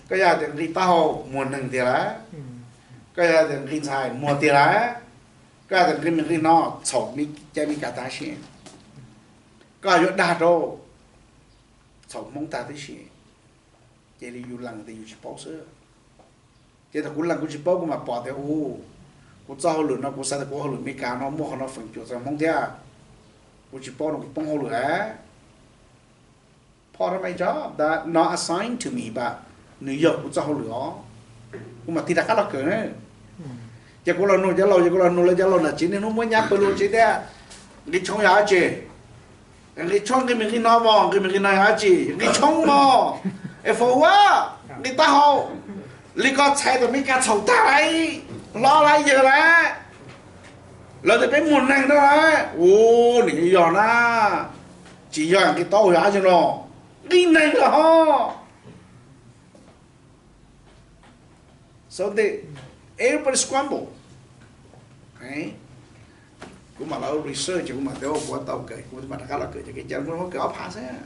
Koj yog tias nqi taub hau muag neeg tiag lawm, koj yog tias nqi ntxhais muag tiag lawm. Koj hais tias nqi me nqi no txhaum cai Meskas tag si, koj yuav dag rau txhaum Hmoob tag tib si, ces li yus lees tias yus tsis paub xwb. Ces thaum kuv lees kuv tsis paub kuv mam pom tias u, kuv txoj hauj lwm no kuv xav tias kuv hauj lwm Meskas no muaj qhov no feem cuam txog Hmoob thiab, kuv tsis paub no kuv poob hauj lwm. Part of my job, that not assigned to me, but nws yog kuv txoj hauj lwm os. Kuv mam tig rov qab los kawm na. Ces kuv los nug cov laus, ces kuv los nug lawv cov laus nam tsev niaj hnub muab nyab pw lub tsev tias nqi tshoob yog dab tsi, nqi tshoob nqi me nqi no mog, nqi me nqi no yog dab tsi, nqi tshoob mog, es faus ua nqi taub hau li ko txhais tus Meskas txhaum tag lawm, hlob lawm yawg lawm, lawv tias peb muaj neeg no lawm. U, nws yog na, tsis yog nqi taub hau yog dab tsi no, nqi neeg lawm ho. So they, everybody scramble. Kuv mam los research ces kuv mam tias kuv tau kawm, kuv mam rov qab los kawm ces kev cai muaj kawm ob phav xwb.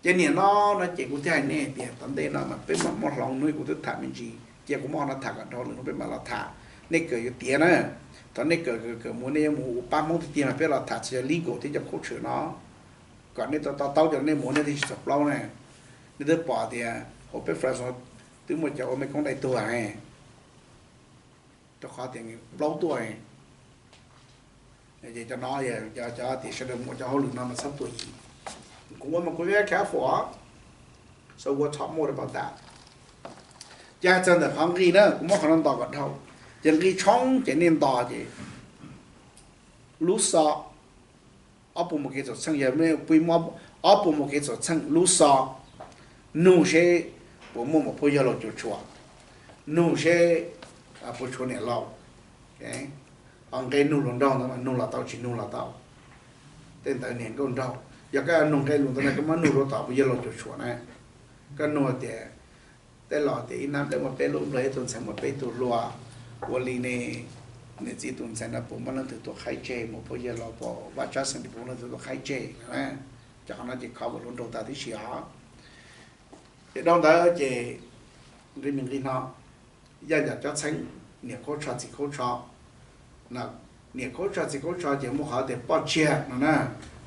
Ces nim no no ces kuv thiaj hais nej tias tom ntej no mas peb mam muaj hloov, hnub kuv twb tham me ntsis, cia kuv muab qhov no tham kom dhau lwm hnub peb mam los tham. Nej kawm yuav tiav na, thaum nej kawm kawm mus nej yuav mus ua pab Hmoob tiag tiag mas peb los tham txog legal thiab cov culture no, kom nej to taub cov nej mus nej thiaj tsis txog plaub ne. Nej twb pom tias hauv peb France twb muaj cov ua mej koob dai tuag ne, rau qhov tias plaub tuaj. Ces cov no, cov tias sawv daws muaj cov hauj lwm no mas txhob tuaj yim. Kuv ua mas kuv yuav careful, so we'll talk more about that. Ces hais txog ntawm qhov nqi na, kuv muab qhov no ntos kom dhau. Ces nqi tshoob ces nej ntos ces lub xo ob puas mus kev txhaum txheej, yog pib muab ob puas mus kev txhaum txheej lub xo, nug seb puas muaj muam phauj yawg laus cuam tshuam, nug seb puas tshuav niam laus, nqe nug hluas nraug ntawd mas nug los tau, tsis nug los tau. Tej ntawd niam nkauj nraug, yog koj nug nqe lus ntawd no koj muab nug rau tom puas yawg laus cuam tshuam na. Koj nug tias tej laus tias ib hnab nplej muaj peb lub nplog, ib tug ntxhais muaj peb tug hluas, ua li ne, niam txiv tus ntxhais no puas muaj leej twg tuaj qhaib tseg, muam phauj yawg laus puas, Vaj Tsab Xeem puas muaj leej twg tuaj qhaib tseg. Cov qhov no ces cover hluas nraug tag tib si os. Ces dhau ntawd ces nqi me nqi no, yog yam cov txheeb niam khaub tsho txiv khaub tsho. Niam khaub tsho txiv khaub tsho ces muaj qhov tias poj tsiag no na,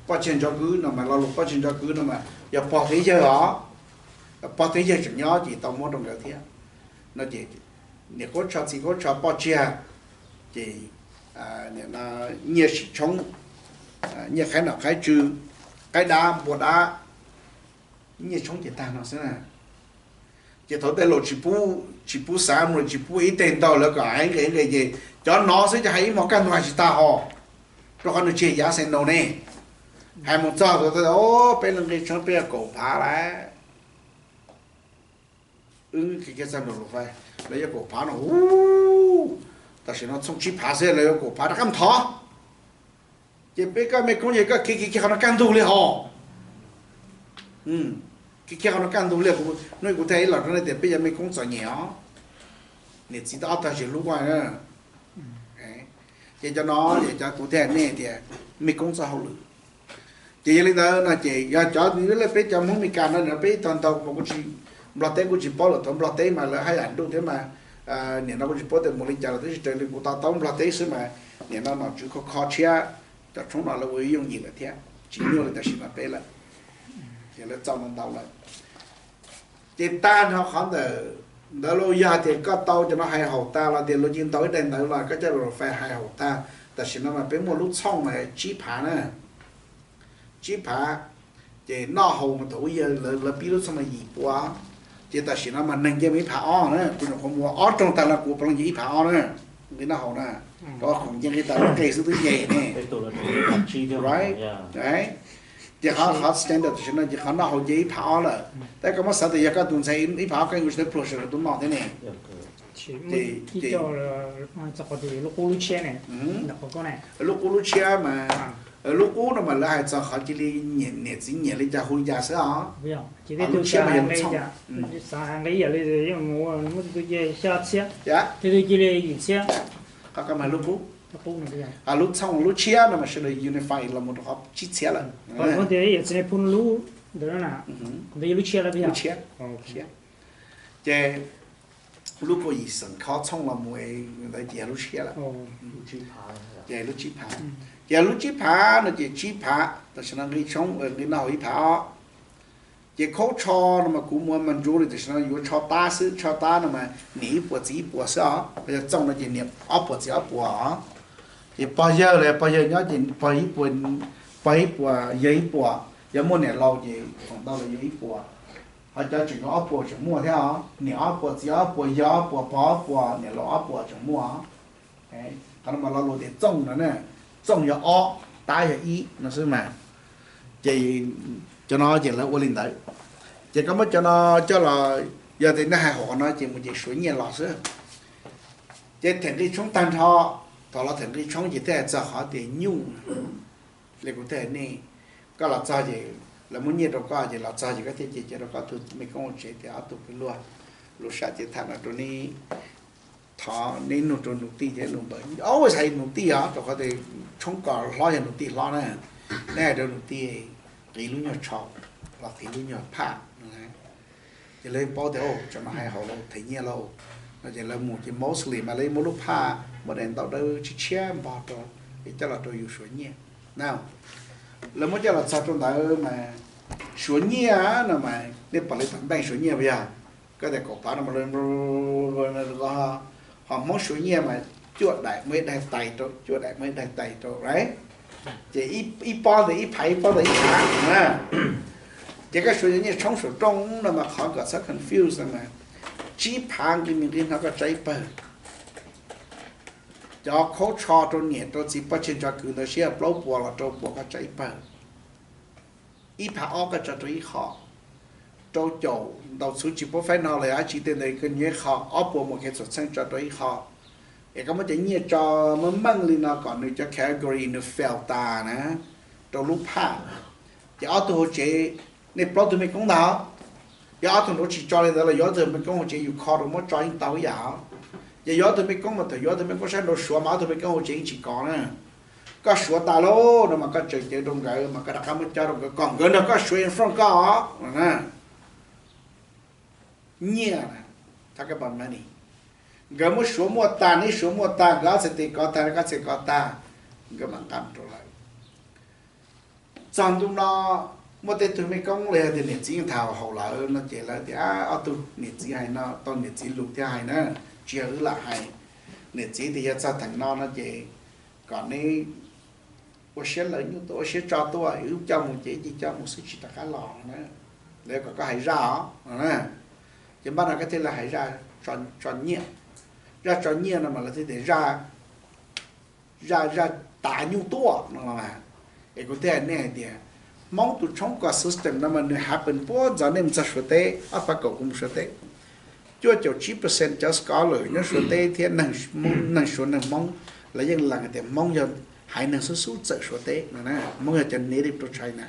poj tsiag ntso kwv no mas, lo lus poj tsiag ntso kwv no mas yog pog thiab yawg os. Pog thiab yawg tseem nyob ces tau muab rau nkawd thiab. No ces niam khaub tsho txiv khaub tsho poj tsiag ces nyiaj sim tshoob, nyiaj qhaib nom qhaib tswv, qaib dab npua dab, nyiaj tshoob ces tag no xwb na. Ces thaum tej laus tsis pub, tsis pub xav mus, tsis pub ib teg ntau lawv kom hais nqe nqe ces cov no xwb ces hais ib hmos kaj ntug hais tsis tag ho, rau qhov nws tsis yam xees no ne. Hais mus txog thaum peb lub nqi tshoob peb yuav kaum phav lawm. Wb khiav kiag txog nraum lus fais, lawv yuav kaum phav no, tam sim no txhooj tsib phav xwb lawv yuav kaum phav rov qab mus thov. Ces peb koj mej koob yawg koj khiav khiav kiag qhov no kaj ntug li hos. Khiav kiag qhov no kaj ntug li, hnub kuv thiaj ib los rau nej tias peb cov mej koob txom nyem os. Niam txiv tau ob tog tsis hlub koj. Ces cov no ces cov kuv thiaj hais nej tias mej koob txoj hauj lwm. Ces yog li ntawd no ces yog cov peb cov Hmoob Mes Kas no peb ib tog ntau mas kuv tsis, Nplog teb kuv tsis paub lawm, thaum Nplog teb mas lawv haj yam nruj thiab mas, nim no kuv tsis paub tias mus li cas lawm tab sis raws li kuv to taub Nplog teb xwb mas nim no nom tswv kho kho tshiab, cov tshoob no lawv ua yooj yim lawm thiab tsis nyuaj li tam sim no peb lawm. Ces lawv txaus ntau lawm. Ces tag nrho qhov ntawm ntawd los yog tias koj tau cov no hais haum tas los tias luag cia ntaus ib daim ntawv los koj coj los fais hais haum tas, tam sim no mas peb muaj lub txhooj mas tsib phav na, tsib phav. Ces noj haus mas thaum ub yawg lawv pib lub txhooj mas yim pua, ces tam sim no mas neeg nce mus ib phav ob na, kuv nyuam qhuav mus ob rooj tag los kuv puav leej nce ib phav ob na, nqi noj haus na, rau qhov khoom nce nqi tas lub nqe xwb twb nce ne. Ces qhov standard tam sim no ces qhov noj haus nce ib phav ob lawm, tab koj muab xav tias yog koj tus ntxhais ib phav ob koj yuav tsis tau pluag sawv daws tuaj noj thiab ne. Ces lub qub lub tshiab mas, lub qub no mas lawv hais txog qhov cia li niam txiv nyiam li cas hu li cas xwb os. Lub tshiab mas yog lub txhooj. Qhov ko mas lub qub, lub txhooj lub tshiab no mas sawv daws unify los mus rau qhov tsib txhiab lawm. Lub tshiab. Ces lub kaum yim xeem khob txhooj los mus ntawd ces yog lub tshiab lawm. Ces lub tsib phav, ces lub tsib phav no ces tsib phav tam sim no nqi tshoob nqi noj hauv ib phav os. Ces khaub tsho no mas kuv muab mas ntsub li tam sim no yuav tsho tab xwb, tsho tab no mas niam ib puas txiv ib puas xwb os, yog txooj no ces niam ob puas txiv ob puas os. Ces pog yawg los pog yawg nyob ces pog ib puas, pog ib puas yawg ib puas, yog muaj niam laus ces thaum ntau los yog ib puas. Ho cov tseem yuav ob puas tseem muaj thiab os, niam ob puas txiv ob puas yawg ob puas pog ob puas niam laus ob puas tseem muaj. Qhov no mas lo lus tias txooj no na, txooj yog ob, tab yog ib no xwb mas. Ces cov no ces lawv ua li ntawd. Ces koj muab cov no coj los, yog tias nej hais hauv qhov no ces mus ces suav nyiaj los xwb. Ces them nqi tshoob tag nrho, thaum los them nqi tshoob ces thiaj hais txog qhov tias nyuj. Li kuv thiaj hais nej, koj los txog ces lawv muab nyiaj rau koj ces los txog ces koj thiaj cia rau koj tus me koob hauv tsev tias ob tug kwv luag, lus sam ces tham no rau neb, thov neb nug rau nus tij thiab nus npawg, always hais nus tij os, rau qhov tias tshoob kos hlob yog nus tij hlob na. Neb hais rau nus tij qiv lub nyuag tsho los qiv lub nyuag phaj. Ces lawv paub tias tsam no hais hauv lawv them nyiaj lauj no ces lawv mus ces mostly mas lawv muab lub phaj muab daim ntaub dawb tshiab tshiab npog rau, coj los rau yus suav nyiaj na. Lawv muab coj los txog rau ntawd mas suav nyiaj no mas nej pom lawv tom npeej suav nyiaj puas yog? Koj tias kaum phav no mas lawv ho Hmoob suav nyiaj mas cuaj daim muaj ib daim tais rau, cuaj daim muaj ib daim tais rau, right? Ces ib pob ntawm ib phav, ib pob ntawm ib phav na. Ces koj suav cov nyiaj tshoob saum rooj no mas qhov kom txhob confuse no mas tsib phav nqi me nqi no koj tsa ib pawg. Cov khaub tsho rau niam rau txiv poj tseg tso kwv ntawd siab plaub puas los rau puas koj tsa ib pawg. Ib phav ob koj tso rau ib qho, rau caum ntaus txhuv tsis paub faib no los yog dab tsi tej ntawd koj nyob ib qho, ob puas mus kev txhua txheej tso rau ib qho. Es koj muab cov nyiaj tso meej meej li no kom nws cov category nws fail tas na, rau lub phaj. Ces ob tug hauv tsev, nej plaub tug me koob ntag, yog ob tug nraud tsis tso li ntawd los yuav ob tug me koob hauv tsev yus kho rau muab tso yeej tau ib yam. Ces yuav ob tug me koob mas thaum yuav ob tug me koob sab nraud suav mas ob tug me koob hauv tsev yeej tsis kov na. Koj suav tas lawm no mas koj tseem cev rau nkawd mas koj rov qab muab cob rau nkawd kom nkawd nrog koj suav in front koj no na. Nyiaj, talk about money. Nkawd muab suav muaj tag, neb suav muaj tag, nkawd ob txhais tes kov tag, koj txhais kov tag, nkawd mam nqa rau lawm. Txog ntu no muaj tej tug me koob los yog tias niam txiv yeej tham haum lawv no ces lawv tias ob tug niam txiv hais no tau niam txiv lus thiab hais na, tsis yog wb lam hais. Niam txiv tias yog txog theem no no ces kom neb ua siab lawv nyuj tuaj, ua siab tso tuaj, wb coj mus ces wb cia coj mus xwb tsis rov qab los no na. Lawv kom koj hais zaj os no na. Ces npaj no koj thiaj li hais zaj tso nyiaj. Zaj tso nyiaj no mas lawv thiaj tias zaj, zaj, zaj tav nyuj tuaj no mas. Es kuv thiaj hais nej hais tias Hmoob tus tshoob kos system no mas nws happen puag ntxov nej mus txog Suav teb, ob phav kaum kuv mus Suav teb. Cuaj caum tsib percent cov scholar nyob Suav teb thiab neeg Suav neeg Hmoob lawv yeej lees hais tias Hmoob yog haiv neeg xub xub txawm Suav teb no na, Hmoob yog cov native rau China.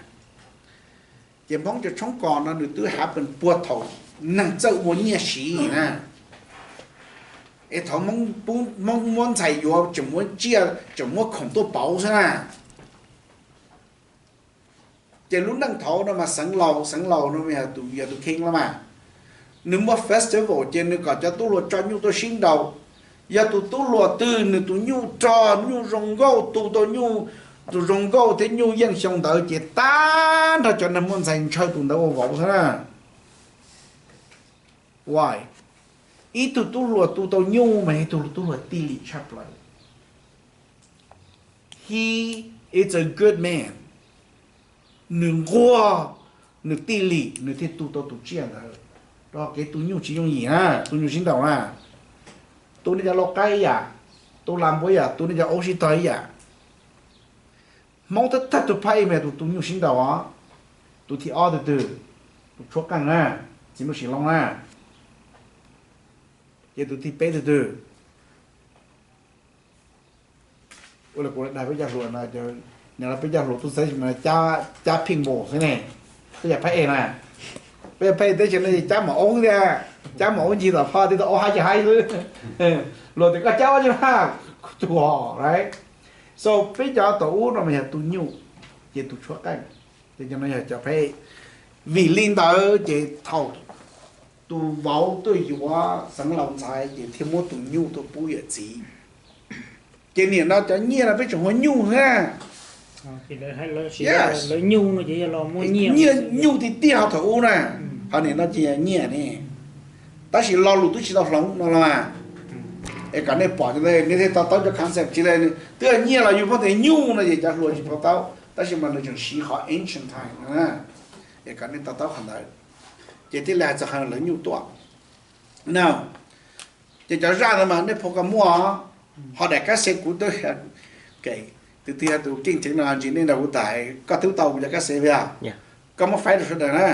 Ces Hmoob cov tshoob kos no nws twb happen puag thaum neeg txawj ua nyiaj siv na. Es thaum Hmoob muab ntxhais yuav tseem muab tsiaj tseem muab khoom tuaj pauv xwb na. Ces lub neej thaud no mas xeev laus, xeev laus no yog tus, yog tus king los mas, nws muaj festival ces nws kom cov tub hluas tso nyuj tuaj sib nraus. Yog tus tub hluas twg nws tus nyuj rog nyuj zoo nkauj tu tau nyuj, tus zoo nkauj thiab nyuj yeej xyoo ntawd ces tag nrho cov neeg muaj ntxhais ntshaw tus ntawd ua vauv xwb na. Why? Ib tug tub hluas tu tau nyuj mas ib tug tub hluas tij lim tshaj plaws. He is a good man. Nws nquag, nws tij lim nws thiaj tu tau tus tsiaj ntawd. Rau kev tu nyuj tsis yooj yim na, tu nyuj sib nraus na. Tu nej cov lau qaib ib yam, tu las npua ib yam, tu nej cov aub sib tog ib yam. Hmoob thawj thawj tug phaj ib mas yog tus tu nyuj sib nraus os. Tus thib ob tus twg? Tus tshuab qeej na, txiv npawg Sim Loob na. Ces tus thib peb tus twg? Ua li kuv dag peb cov hluas no, nws los peb cov hluas tub xeeb cab pheej npaum xwb ne. Peb cov phaj ej na, peb cov phaj ej teb chaws no cab maum oob thiab, cab maum oob ncig tom phaj tib tau ob hab cov haib xwb. Luag tias koj cab ob cov hab, kuv tuag, right? So peb cov thaum ub no mas yog tu nyuj, ces tus tshuab qeej, ces cov no yog cov phaj ej. Vim li ntawd ces thaum tus vauv tuaj yuav Xeev Laus ntxhais ces thiaj muab tus nyuj tuaj pub yawm txiv. Ces nim no cov nyiaj no peb tseem hu nyuj thiab. Nyuj tiag tiag ho thaum ub na, ho nim no ces yog nyiaj ne. Tab sis lo lus twb tsis tau hloov no los mas, es kom nej pom nej thiaj to taub cov concept tsis le, twb yog nyiaj los yus muab tias nyuj no ces cov hluas tsis to taub, tab sis mas nws tseem siv qhov ancient time no, es kom nej to taub qhov ntawd. Ces thiaj li hais txog qhov lawv nyuj tuaj no. Ces cov zaj ntawd mas nej pom koj muaj, ho daim kab xe kuv twb, tus twg yog tus keej technology nej nrog kuv tham, koj twb tau kuv cov kab xe puas yog? Koj muab faib rau sawv daws na.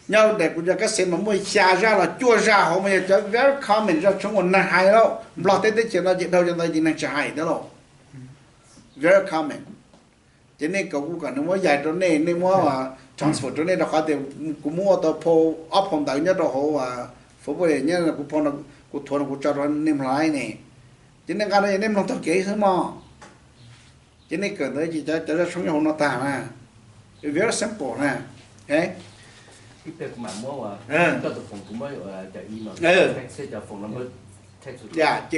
Nyob daim kuv cov kab xe mas muaj xya zaj los cuaj zaj hauv mas yog cov very common, zaj tshoob uas neeg hais lauj, Nplog teb teb chaws no ces dhau cov ntawd ces neeg tsis hais thiab lauj. Very common. Ces nej kom kuv kom nws muab yais rau nej, nej muab transfer rau nej rau qhov tias kuv muab ua tau phau, ob phau ntawv nyob rau hauv Facebook nyob, kuv thuav no kuv tso rau nej mloog ne. Ces nej nqa no nej mloog taug kev xwb mog. Ces nej kawm ntawd ces cov zaj tshoob nyob hauv no tag na. Very simple na. Ces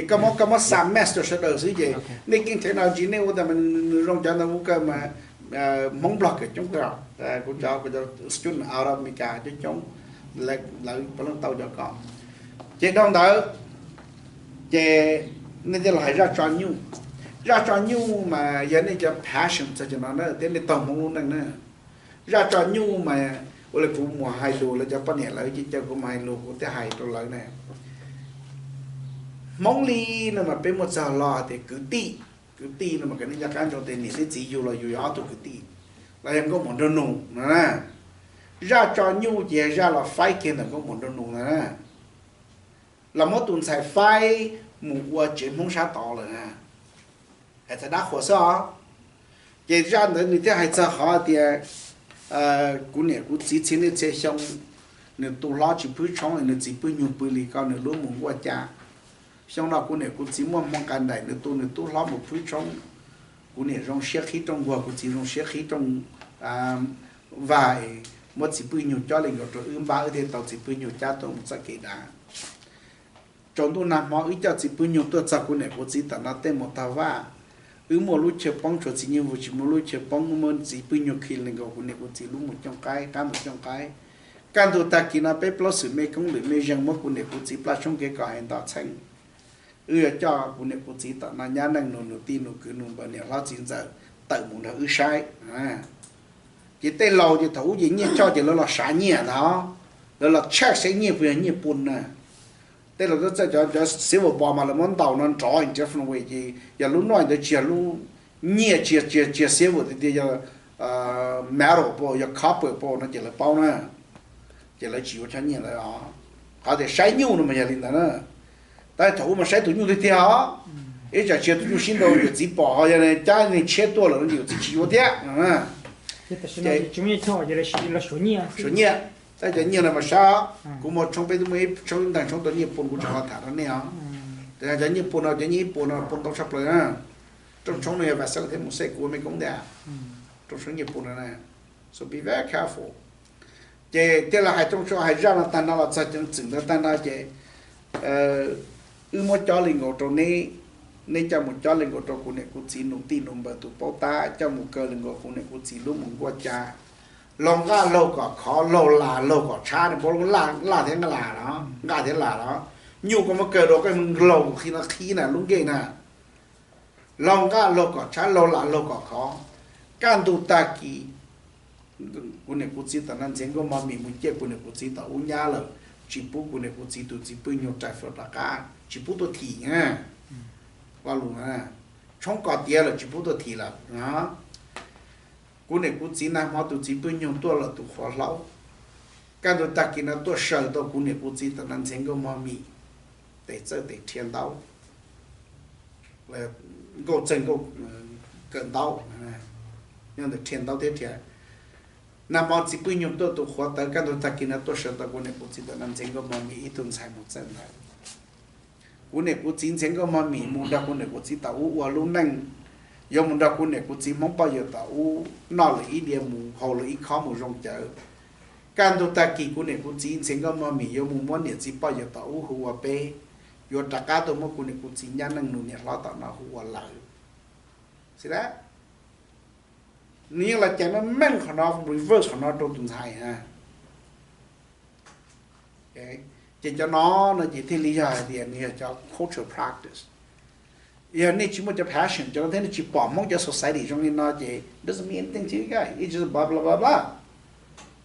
koj muab, koj muab xa message rau sawv daws xwb ces nej keej technology nej ua tas mas nws zoo cov ntawd ua kawg mas. Hmoob Nplog kawm coob kawg, kuv cov, kuv cov student out of America coob coob, lawv puav leej tau cov ko. Ces dhau ntawd ces nej thiaj los hais zaj tso nyuj. Zaj tso nyuj mas yog nej cov passion txog cov no na, thiab nej taug Hmoob lub neej na. Zaj tso nyuj mas ua li kuv mus hais lus, lawv cov poj niam lawv ces caw kuv mus hais lus kuv thiaj hais rau lawv na. Hmoob li no mas peb muaj txog lo hais tias kwv tij. Kwv tij no mas kom nej nco qab ntsoov tias niam thiab txiv yug los yus yog ob tug kwv tij, los yog nkauj muam nraug nus no na. Zaj tso nyuj ces yog zaj los faib kiag ntawm nkauj muam nraug nus ntawd na. Los muab tus ntxhais faib mus ua tsev Hmoob sab tod lawm na. Hais txog dab qhuas xwb os. Ces zaj ntawd nws thiaj hais txog qhov tias kuv niam kuv txiv txhia niaj txhia xyoo, nws tu hlob tsis pwb tshoob, nws txiv pwj nyug pw li ko nws lub mus nkuaj ca. Xyoo no kuv niam kuv txiv muaj hmoo qas nraim, nws tu nws tub hlob mus pwb tshoob. Kuv niam zoo siab qhib rooj nkuaj, kuv txiv zoo siab qhib rooj vag, muab txiv pwj nyug cob li nkaus rau wb npab, wb thiaj tau txiv pwj nyug cab tuaj mus txoj kev dav. Tsaus ntuj nag hmo wb coj txiv pwj nyug tuaj txog kuv niam kuv txiv tom no tej mus tog vaj. Wb muaj lub chaw poob, tshuav txiv nyuj vwm tsis muaj lub chaw poob, wb muab txiv pwj nyug khi li nkaus kuv niam kuv txiv lub mus cooj qaib, qab mus cooj qaib. Kaj ntug tag kis no peb plaub xwm me koob lwm me zeeg muab kuv niam kuv txiv plaj tshoob kev kom hais nto txheej. Wb yuav coj kuv niam kuv txiv tom no nyab neej nus, nus tij nus kwv nus npawg niam hlob txiv ntxawm tawm mus nrog wb saib. Ces tej laus ces thaum ub ces nyiaj choj ces lawv los sav nyiaj ntag, lawv los check saib nyiaj puas yog nyiaj pun na. Tej laus txawj txawj cov, cov silver ball mas lawv muab ntaus no nrov indefinitely ces yog lub noj ntawd tsis yog lub nyiaj, tsis, tsis yog silver tiag tiag, yog metal pam, yog copper pam no ces lawv paub na. Ces lawv tsis yuav choj nyiaj ntawd os. Qhov tias saib nyuj no mas yog li ntawd na. Tab thaum ub mas saib tus nyuj tiag tiag os. Ib tsam tsis yog tus nyuj sib nraus yawm txiv pom ho yog cab neeg tshiab tuaj lawm no ces yawm txiv tsis yuav thiab no. Suav nyiaj, tab cov nyiaj no mas saib, kuv muaj tshoob, peb twb muaj ib tshoob ntees tshoob tau nyiaj pun, kuv tseem ho tham rau nej os. Cov nyiaj pun no, cov nyiaj ib puas no pun ntau tshaj plaws na. Rooj tshoob no yog Vaseline thiab mus xej kuv me koob ntag. Rooj tshoob nyiaj pun no na. So be very careful. Ces thiaj li hais rooj tshoob hais zaj no tag no los txog ceev txwm ntawd tag no ces wb muab cob li nkaus rau neb, neb coj mus cob li nkaus rau kuv niam kuv txiv nus tij nus npawg tus paub tab, coj mus kaw li nkaus kuv niam kuv txiv lub mus nkuaj ca. Laug nqaj laug kom khov, laug las laug kom tshab, nws paub laj, laj thiab nqaj las los, nqaj thiab las los. Nyuj koj muab kaw rau koj laug qhi no qhib na lub nkej na. Laug nqaj laug kom tshab, laug las laug kom khov. Kaj ntug tag kis kuv niam kuv txiv tom no ntxhiav nkauj mog mis mus ciaj kuv niam kuv txiv tom ub nyab lawm, tsis pub kuv niam kuv txiv tus txiv pwj nyug rais fawm rov qab, tsis pub tuaj thim na. Lo lus na, tshoob kos tiav lawm tsis pub tuaj thim lawm. Kuv niam kuv txiv nag hmo tus txiv pwj nyug tuaj lawm tus qhuav hlaub. Kaj ntug tag kis no tuaj saws tau kuv niam kuv txiv tom no ntxhiav nkauj mog mis, tes txawj tes rhia ntaub, nkauj txawj nkauj kawm ntaub, nyob ntawm rhia ntaub thiab rhia. Nag hmo txiv pwj nyug tuaj tus qhuav tawv, kaj ntug tag kis no tuaj saws tau kuv niam kuv txiv tom no ntxhiav nkauj mog mis ib tug ntxhais mus txawj ntawv. Kuv niam kuv txiv ntxhiav nkauj mog mis mus nrog kuv niam kuv txiv tom ub ua lub neej, yuav mus nrog kuv niam kuv txiv Hmoob poj yawm tom ub noj lawm ib diav mus haus lawm ib khob mus zoo cawv. Kaj ntug tag kis kuv niam kuv txiv ntxhias nkauj mog mis yuav mus muab niam txiv poj yawm tom ub hu ua peb, yuav rov qab tuaj muab kuv niam kuv txiv nyab neej nus niam hlob tom no hu ua lawv. Xwb, nws yeej los cais meej meej qhov no, reverse qhov no rau tus ntxhais na. Ces cov no no ces thiaj li yog hais tias nws yog cov cultural practice. Yog nej tsis muaj cov passion cov no thiab nej tsis pom Hmoob cov society zoo li no ces doesn't mean anything to you guys, it's just blah blah blah blah.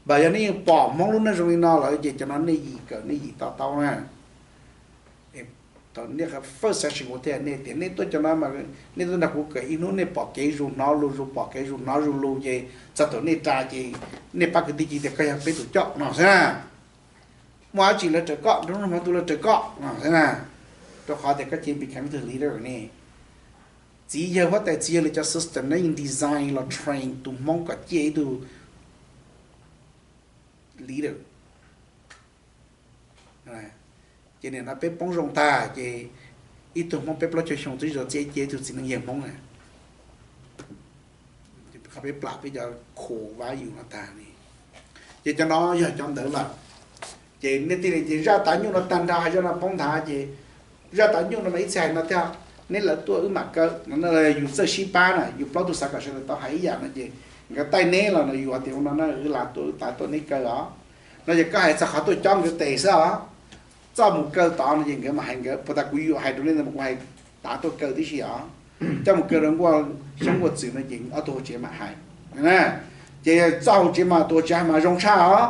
Npam yog nej yeej pom Hmoob lub neej zoo li no lawm ces cov no nej yim kawm nej yim to taub na. Thaum nej first session kuv thiaj nej tias nej tuaj cov no mas nej tuaj nrog kuv kawm ib hnub nej pom kev zuj hnov lus, zuj pom kev zuj hnov zuj lus ces txog thaum nej ras ces nej pab kwv tij ci tias koj yog peb tus coj no xwb na. Muaj dab tsi lawv raws koj, nrog hmo tus lawv raws koj no xwb na. Rau qhov tias koj cia become tus leader ne. Txiv yawg huab tais txiv yawg li cov system no yeej design los train tus Hmoob kom ciaj ib tug leader. Ces nim no peb poob zoo tag ces ib tug Hmoob peb plaub caug xyoo twb tsis tau ciaj ib tug txiv neej yawg Hmoob na. Qhov peb plam peb cov core value no tag li. Ces cov no yog cov ntawd lawm. Ces nej thiaj li ces zaj tav nyuj no tag nrho hais zaj no poob nthav ces zaj tav nyuj no mas ib txhia hais no thiab, neb lawv tuaj wb mam kaw no, yus txawj sib pab na, yus plaub tug xav kom sawv daws tau hais ib yam no ces nkawd taij neb los no yus tias ua no na wb lam tuaj wb tav tuaj neb kaw os. No ces koj hais txog qhov tuaj cob nkawd tes xwb os. Txoj mus kaw tod no ces nkawd mam hais nkawd, puas tas kuv yuav hais rau nej ntawd mas kuv hais tav tuaj kaw tib si os. Coj mus kaw rau nkuaj xyoob nkuaj txwm no ces ob tug hauv tsev mam hais. Ces txoj hauv tsev mas tus hauv tsev hais mas zoo tshaj os.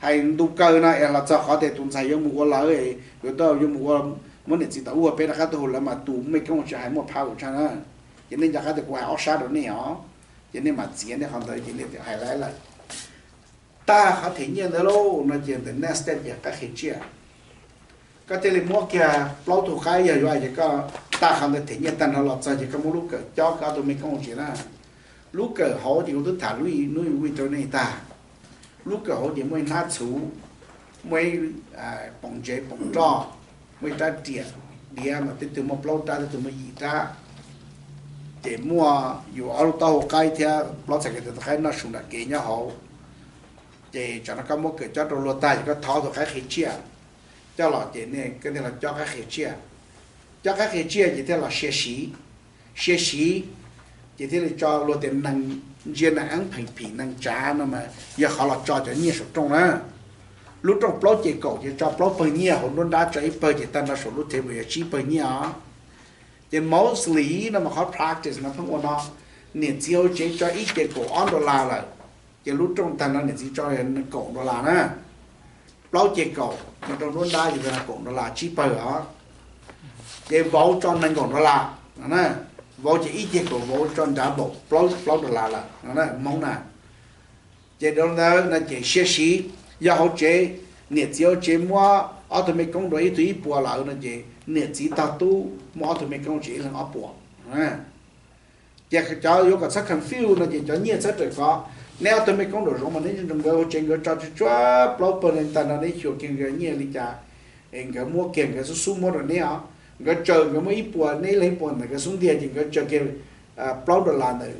Hais ntu kaw no es los txog qhov tias tus ntxhais yuav mus ua lawv, yuav tuaj yuav mus ua, muab niam txiv tom ub ua peb rov qab tuaj hu lawv mas tus mej koob hauv tsev hais muaj power tshaj na. Ces nej nco qab tias kuv hais ob sab rau nej os. Ces nej mam txiav nej qhov ntawd ces nej hais laiv lawm. Tag qhov them nyiaj ntawd lauj no ces ntawm next step ces qaib qhia tsiaj. Koj thiaj li muab kiag plaub tug qaib yog yuav hais tias koj tag qhov ntawd them nyiaj tag nrho los txog ces koj muab lub kawm cob koj ob tug mej koob hauv tsev na. Lub kawm hauv ces kuv twb tham lub hnub ib rau nej tag. Lub kawm hauv ces muaj ib hnab txhuv, muaj ib poom ntsev poom roj, muaj ib rab riam, diav mas tej tug muaj plaub rab tej tug muaj yim rab. Ces muaj yus ob lub taub hau qaib thiab plaub txhais tes taw qaib noj su nram kev nyob hauv. Ces tsam no koj muab kawm cob rau luag tag ces koj thov tus qaib qhia tsiaj coj los ces koj thiaj los cob qaib qhia tsiaj. Cob qaib qhia tsiaj ces thiaj los sia siv, sia siv ces thiaj li tso luag tias neeg ntsia neeg eeb pheem phim neeg tsav no mas yog qhov los tso cov nyiaj saum rooj na. Lub rooj plaub ces kaum ces tso plaub pawg nyiaj hauv nruab nrab, tso ib pawg ces tag nrho saum lub table yog tsib pawg nyiaj os. Ces mostly no mas qhov practice no pheej ua no, niam txiv hauv tsev tso ib ce kaum ob dollar lawm, ces lub rooj tag no niam txiv tso kaum dollar na. Plaub ce kaum no rau nruab nrab ces kaum dollar tsib pawg os. Ces vauv tso nees nkaum dollar no na. Vauv ces ib ce kaum vauv tso nrad npaum plaub dollar lawm no na, Hmoob na. Ces dhau ntawd no ces sia siv, yog hauv tsev, niam txiv hauv tsev muab ob tug mej koob rau ib tug ib puas lawm no ces niam txiv tog tub muab ob tug mej koob tsev ib leeg ob puas. Ces cov yuav kom txhob confuse no ces cov nyiaj txhob raws kov. Neb ob tug mej koob nraum zoov mas neb nrog nkawd hauv tsev nkawd tso tsuag tsuag plaub pawg neeg tag nrho neb xyuas kiag nkawd nyiaj li cas, es nkawd muab kiag nkawd xub xub muab rau neb os. Nkawd tsaws nkawd muab ib puas neb ib leeg ib puas ntawm nkawd xub ntiag ces nkawd tsaws kiag plaub dollar ntawm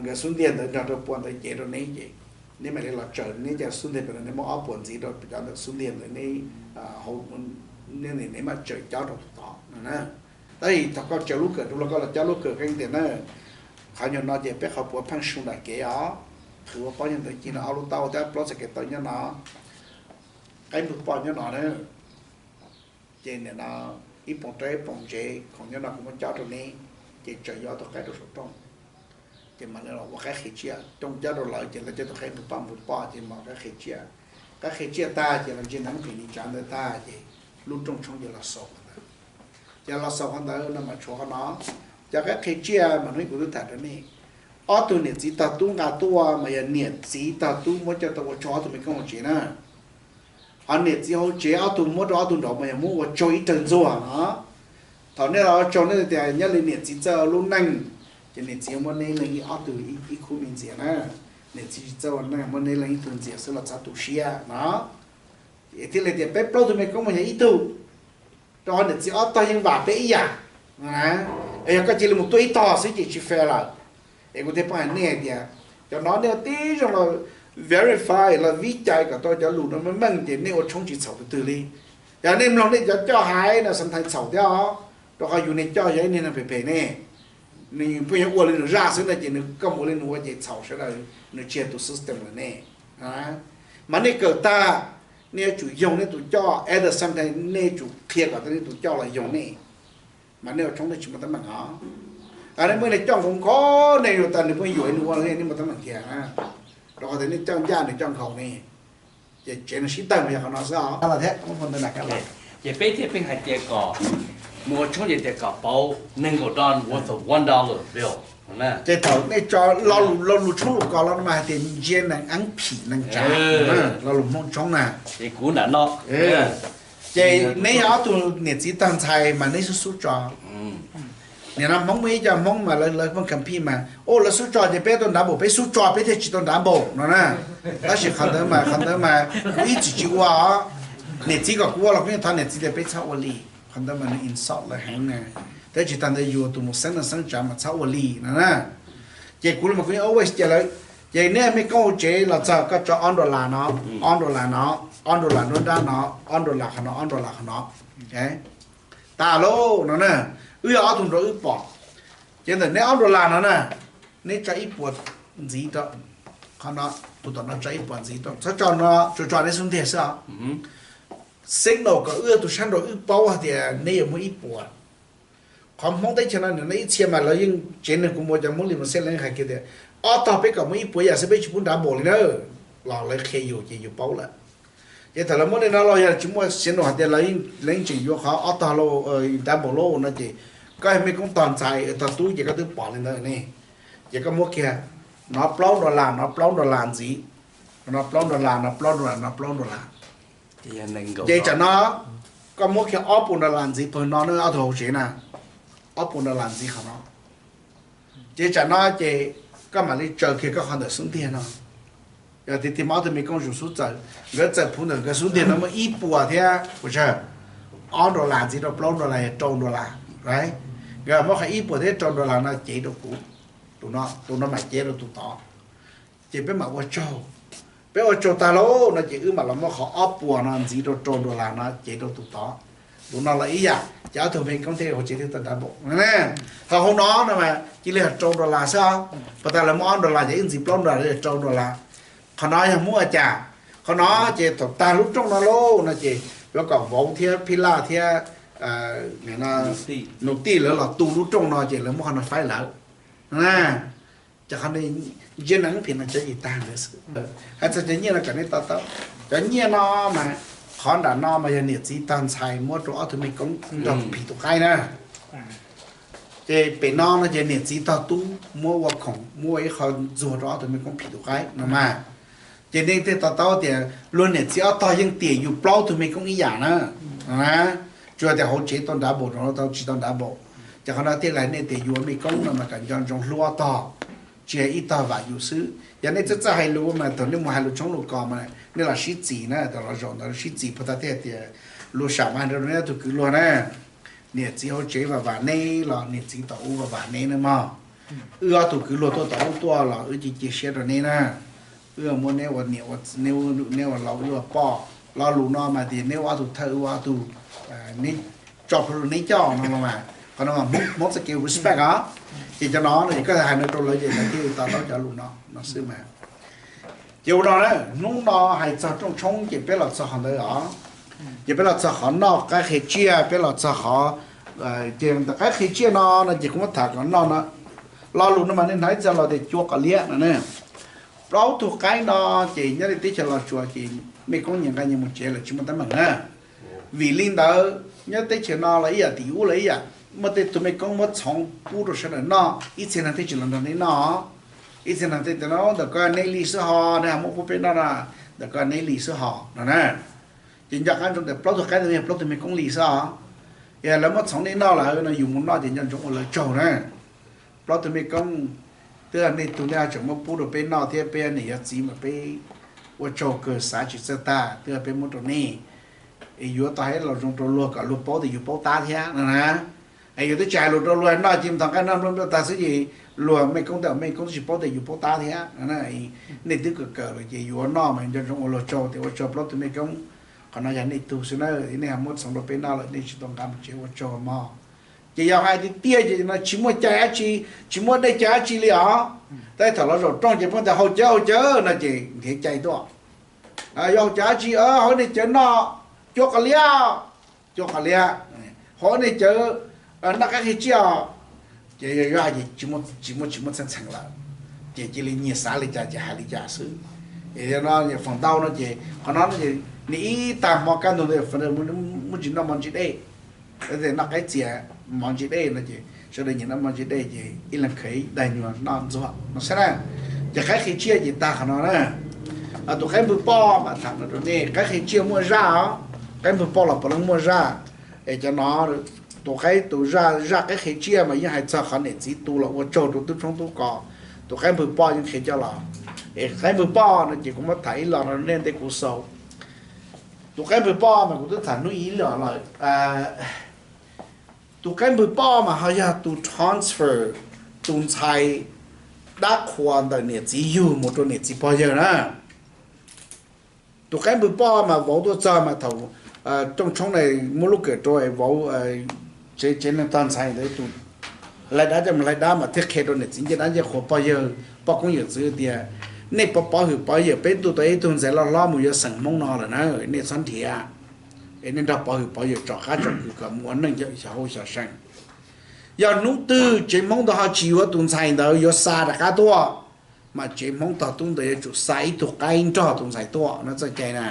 nkawd xub ntiag ntawd nrog rau puas ntawd cev rau neb ces neb mam li los tsaws neb cov xub ntiag pem no, neb muab ob puas ntxiv rau cov ntawm xub ntiag ntawd, neb, neb, neb mam tsaws cob rau tus tod no na. Tab sis thaum koj tsaws lub kawm rau luag koj los cob lub kawm qeeb tiag na. Qhov nyuag no ces peb qhov puav pheej su nram kev os. Qhwv ua pob nyuag ntawd ci no ob lub taub thiab plaub txhais tes taw nyob no, qaib npug poj nyob no na. Ces nim no ib poom rab ib poom ntsev khoom nyob no kuv muab cob rau neb, ces tsaws yuav ob tug qaib rau saum rooj. Ces mam li los ua qaib qhia tsiaj, rooj cob rau lawv ces lawv coj tus qaib npug poj npug poj ces mam qaib qhia tsiaj. Qaib qhia tsiaj tag ces los ntsia neeb phim neeg tsav ntawd tag ces lub rooj tshoob ces los xaus qhov ntawd. Ces los xaus qhov ntawd no mas tshuav qhov no. Cov qaib qhia tsiaj mas hnub kuv twb tham rau nej, ob tug niam txiv tog tub nqa tuaj mas yog niam txiv tog tub muab coj tau ua tsaug ob tug me koob hauv tsev na. Ho niam txiv hauv tsev ob tug muab rau ob tug nraud mas yog muab ua tsaug ib rawg ntxuag no. Thaum nej los ua tsaug nej tias nyob li niam txiv txawj ua lub neej, ces niam txiv muab neb leej ib ob tug ib khub me ntxias na. Niam txiv tsis txawj ua neej muab neb leej ib tug ntxias xwb los txhob tu siab no. Thiaj li tias peb plaub tug me koob mas yog ib tug, rau qhov niam txiv ob tog yeej vam peb ib yam. Es yog koj cia li mus tuaj ib tog xwb ces tsis fair lawm. Es kuv thiaj pheej hais nej hais tias cov no nej ua tib zoo los verify los vib cai kom tau cov lus no meej meej ces nej ua tshoob tsis txhaum tus twg li. Yog nej mloog nej cov coj hais no sometimes txhaum thiab os, rau qhov yus niag coj yog ib niag neeg phem phem ne, nws pheej yuav ua li nws zaj xwb no ces nws koj mus ua li nws ua ces txhaum sawv daws, nws tsis yog tus system lawm ne. Mas nej kawm tag, nej yuav tsum yoog nej tus coj, at the same time nej yuav tsum qhia kom tau nej tus coj los yoog nej, mas nej ua tshoob nej tsis muaj teeb meem os. Nej muaj ib niag coj nkaus nkauj nej yuav tas nws pheej yuam nws ua nej muaj teeb meem tiag, rau qhov tias nej coj ncaj nws coj nkhaus ne, ces tsev nws sib tawg mas yog qhov no xwb os. Thiab ces peb thiaj pheej hais tias kom mus ua tshoob ces tias kom pauv nees nkaum dollar worth of one dollar bill. Ces thaum nej tso lo lus tshoob lus kos los no mas hais tias ntsia nees eeb phim nees tsav, lo lus Hmoob tshoob na. Ces kuv nram no, ces neb yog ob tug niam txiv tag ntxhais mas neb xub xub tso. Nim no Hmoob muaj ib co Hmoob mas lawv pheej compete mas, o, lawv xub tso ces peb tau nrad npaum, peb xub tso peb thiaj tsis tau nrad npaum no na. Tab sis qhov ntawd mas, qhov ntawd mas kuv ib txwm tsis ua os. Niam txiv kom kuv ua los kuv yeej thov niam txiv tias peb txhob ua li, qhov ntawd mas nws insult lawv heev na. Thiab tsis tas ntawd yus tus mus xeeb neej xeeb tsav mas txhob ua li no na. Ces kuv los mas kuv yeej always cia lawv. Ces neb mej koob hauv tsev los txog koj tso ob dollar no, ob dollar no, ob dollar nruab nrab no, ob dollar qhov no, ob dollar qhov no. Tas lauj no na, wb yog ob tug nrog wb pom. Ces ntawm neb ob dollar no na, neb tso ib puas ntxiv rau qhov no, tus tom no tso ib puas ntxiv rau, txhob tso no, tsuas tso neb xub ntiag xwb os. Signal kom wb tus sab nraud wb paub hais tias neb yuav muaj ib puas. Qhov Hmoob teb chaws no nws no ib txhia mas lawv yeej tsev neeg kuv mus cov Hmoob li mus xeb lawv yeej hais kiag tias ob tog peb kom muaj ib puas yam xwb peb tsis pub nrad npaum li na. Los lawv qhia yus ces yus paub lawm. Ces thaum lawv muab li no los yog tsis muaj signal hais tias lawv yeej tseem yuav qhov ob tog lauj, nrad npaum lauj no ces koj yog mej koob tog ntxhais tog tub ces koj twb pom li ntawd ne. Ces koj muab kiag, no plaub dollar, no plaub dollar ntxiv, no plaub dollar, no plaub dollar, no plaub dollar. Ces tsam no koj muab kiag ob puas dollar ntxiv pawg no ne, ob tug hauv tsev na, ob puas dollar ntxiv qhov no. Ces tsam no ces koj mam li tsaws kiag koj qhov ntawm xub ntiag no. Yog tiag tiag mas ob tug mej koob zus xub txawm, nkawd txawm phuv ntawm nkawd xub ntiag no muaj ib puas thiab puas tsawg, ob dollar ntxiv rau plaub dollar yog rau dollar. Nkawd muab qhov ib puas thiab rau dollar no cev rau kuv, tus no mam cev rau tus tod. Ces peb mam ua tsaug. Peb ua tsaug tag lauj no ces wb mam los muab qhov ob puas no ntxiv rau rau dollar no cev rau tus tod. Tus no los ib yam, ces ob tug mej koob thiaj hauv tsev thiaj tau nrad npaum. Ho hauv no no mas cia li yog rau dollar xwb os. Puas tas lawv muab ob dollar ces wb ntxiv plaub dollar li rau dollar. Qhov no yog muab ua cas? Qhov no ces thaum tag lub rooj no lauj no ces yuav kom vauv thiab phij laj thiab nus tij lawv los tu lub rooj no ces lawv muab qhov no faib lawv. Ces qhov ntsia nees phim no cov nyiaj tag ntawd xwb. Hais txog cov nyiaj no kom nej to taub, cov nyiaj no mas qhov nram no mas yog niam txiv tog ntxhais muab rau ob tug mej koob nrog phim tus qaib na. Ces pem no no ces niam txiv tog tub muab ua khoom, muab ua ib qho ntxuag rau ob tug mej koob phim tus qaib no mas. Ces nej thiaj to taub tias luag niam txiv ob tog yeej tiam yus plaub tug mej koob ib yam na. Tsuas tias hauv tsev tau nrad npaum, rau tau tsis tau nrad npaum. Ces qhov no thiaj li nej tias yuav mej koob no mas kom nco ntsoov hlub ob tog, tsis hais ib tog vam yus xwb. Yog nej txawj txawj hais lus mas thaum nej mus hais lus tshoob lus kos mas nej los sib txis na, thaum los zaum ntawd sib txis puas tas thiaj tias lus sam mas hais rau neb ob tug kwv luag na. Niam txiv hauv tsev vam vam neb los niam txiv tom ub vam vam neb na mog. Wb ob tug kwv luag tuaj tom ub tuaj los wb cia cia siab rau neb na. Wb muab neb ua niam, neb ua laus wb ua poj. Lo lus no mas tias neb ua ob tug thawj wb ua ob tug, neb tso plhuav lus neb coj no los mas qhov no mas Hmoob txoj kev respect os. Ces cov no no ces koj hais no rau lawv ces lawv thiaj li to taub cov lus no no xwb mas. Ces ua no na, hnub no hais txog rooj tshoob ces peb los txog qhov ntawd os. Ces peb los txog qhov noj qaib qhia tsiaj, peb los txog qhov, ces ntawm qaib qhia tsiaj no no ces kuv muab tham kom noj no. Lo lus no mas nej hnov ib txhia los tias cua qos liab no ne. Plaub tug qaib no ces nyob li teb chaws Los Tsuas ces mej koob nyias nqa nyias mus tsev lawm tsis muaj teeb meem na. Vim li ntawd nyob teb chaws no los ib yam tim ub los ib yam, muaj tej tug mej koob muab txhoov pub rau sawv daws noj, ib txhia neeg thiaj tsis los nrog neb noj. Ib txhia neeg thiaj tias no ntawm ko neb li xwb ho, neb ho muab pub peb noj na, ntawm ko neb li xwb ho no na. Ces nco qab ntsoov tias plaub tug qaib ntawd yog plaub tug mej koob li xwb os. Yog lawv muab txhoov nej noj lawm no yus mus noj ces nco ntsoov ua lawv tsaug na. Plaub tug mej koob, twb yog nej tug nej ho tseem muab pub rau peb noj thiab peb niam yog txiv mas peb ua tsaug kawg xav tsis txawj tag, twb yog peb muab rau nej. Es yuav tau hais los zoo rau luag kom luag paub tias yus paub tab thiab no na. Yus twb tsis hais lus rau luag noj ces thaum nqaij noj nplua nplua tag xwb ces luag mej koob tej mej koob twb tsis paub tias yus paub tab thiab. Nej twb kawm kawm lawm ces yus ua noj mas nco ntsoov ua luag tsaug tias ua tsaug plaub tug mej koob, qhov no yog nej tug xwb na, nej ho muab txhoov rau peb noj lawm nej tsis tau nqa mus tsev ua tsaug mog. Ces yog hais tiag tiag ces no tsis muaj cai dab tsi, tsis muaj dej cai dab tsi li os. Tab thaum los zaum rooj ces pheej tias haus cawv haus cawv no ces nrhiav cai tuaj. Yog haus cawv dab tsi, haus nej cawv noj, cua qos liab, cua qos liab, haus nej cawv noj qaib qhi tsiaj. Ces yog hais tias tsis muaj tsis muaj txheej txheem lawm, ces cia li nyias xav li cas ces hais li cas xwb. Es no foom ntau no ces qhov no ces nws ib tag hmo kaj ntug ntawd muaj ntsis noj mov ntsis dej, noj qaib txias mov ntsis dej no ces sawv daws nyias noj mov ntsis dej ces ib leeg khaws ib daig nyuag noj ntxuag no xwb na. Ces qaib qhi tsiaj ces tag qhov no na. Tus qaib npwg poj mas tham no rau nej, qaib qhi tsiaj muaj zaj os, qaib npwg poj los puav leej muaj zaj. Es cov no, tus qaib tus zaj, zaj qaib qhi tsiaj mas yeej hais txog qhov niam txiv tu los ua tsaug rau tub tshoob tub kos, tus qaib npwg poj yeej qhia coj los. Es qaib npwg poj no ces kuv muab tham ib los rau nej ntej kuv xaus. Tus qaib npwg poj mas kuv twb tham hnub ib los lawm. Tus qaib npwg poj mas ho yog tus transfer tus ntxhais dab qhuas ntawm niam txiv yug mus rau niam txiv pog yawg na. Tus qaib npwg poj mas vauv tuaj txog mas thaum rooj tshoob na muab lub kawm rau vauv, tsev tsev neeg tog ntxhais ntawd tus hlais dab coj mus hlais dab mas thiaj qhia rau niam txiv ncej dab ncej qhuas pog yawg poj koob yawm txwv tias nej pov pov hwm pov yawm, peb ntuj tau ib tug ntxhais loj hlob mus yuav xeem Hmoob no lawm na, nej txhob nrhiav. Es nej nrog pov hwm pov yawm tsom qab tsom kws kom mus ua neej xyov hauj xyov seem. Yog hnub twg tsev Hmoob ntawd ho tsis yuav tus ntxhais ntawd yuav xa rov qab tuaj, mas tsev Hmoob tog tub ntawd yuav tsum xa ib tug qaib nrog tus ntxhais tuaj no txoj cai na.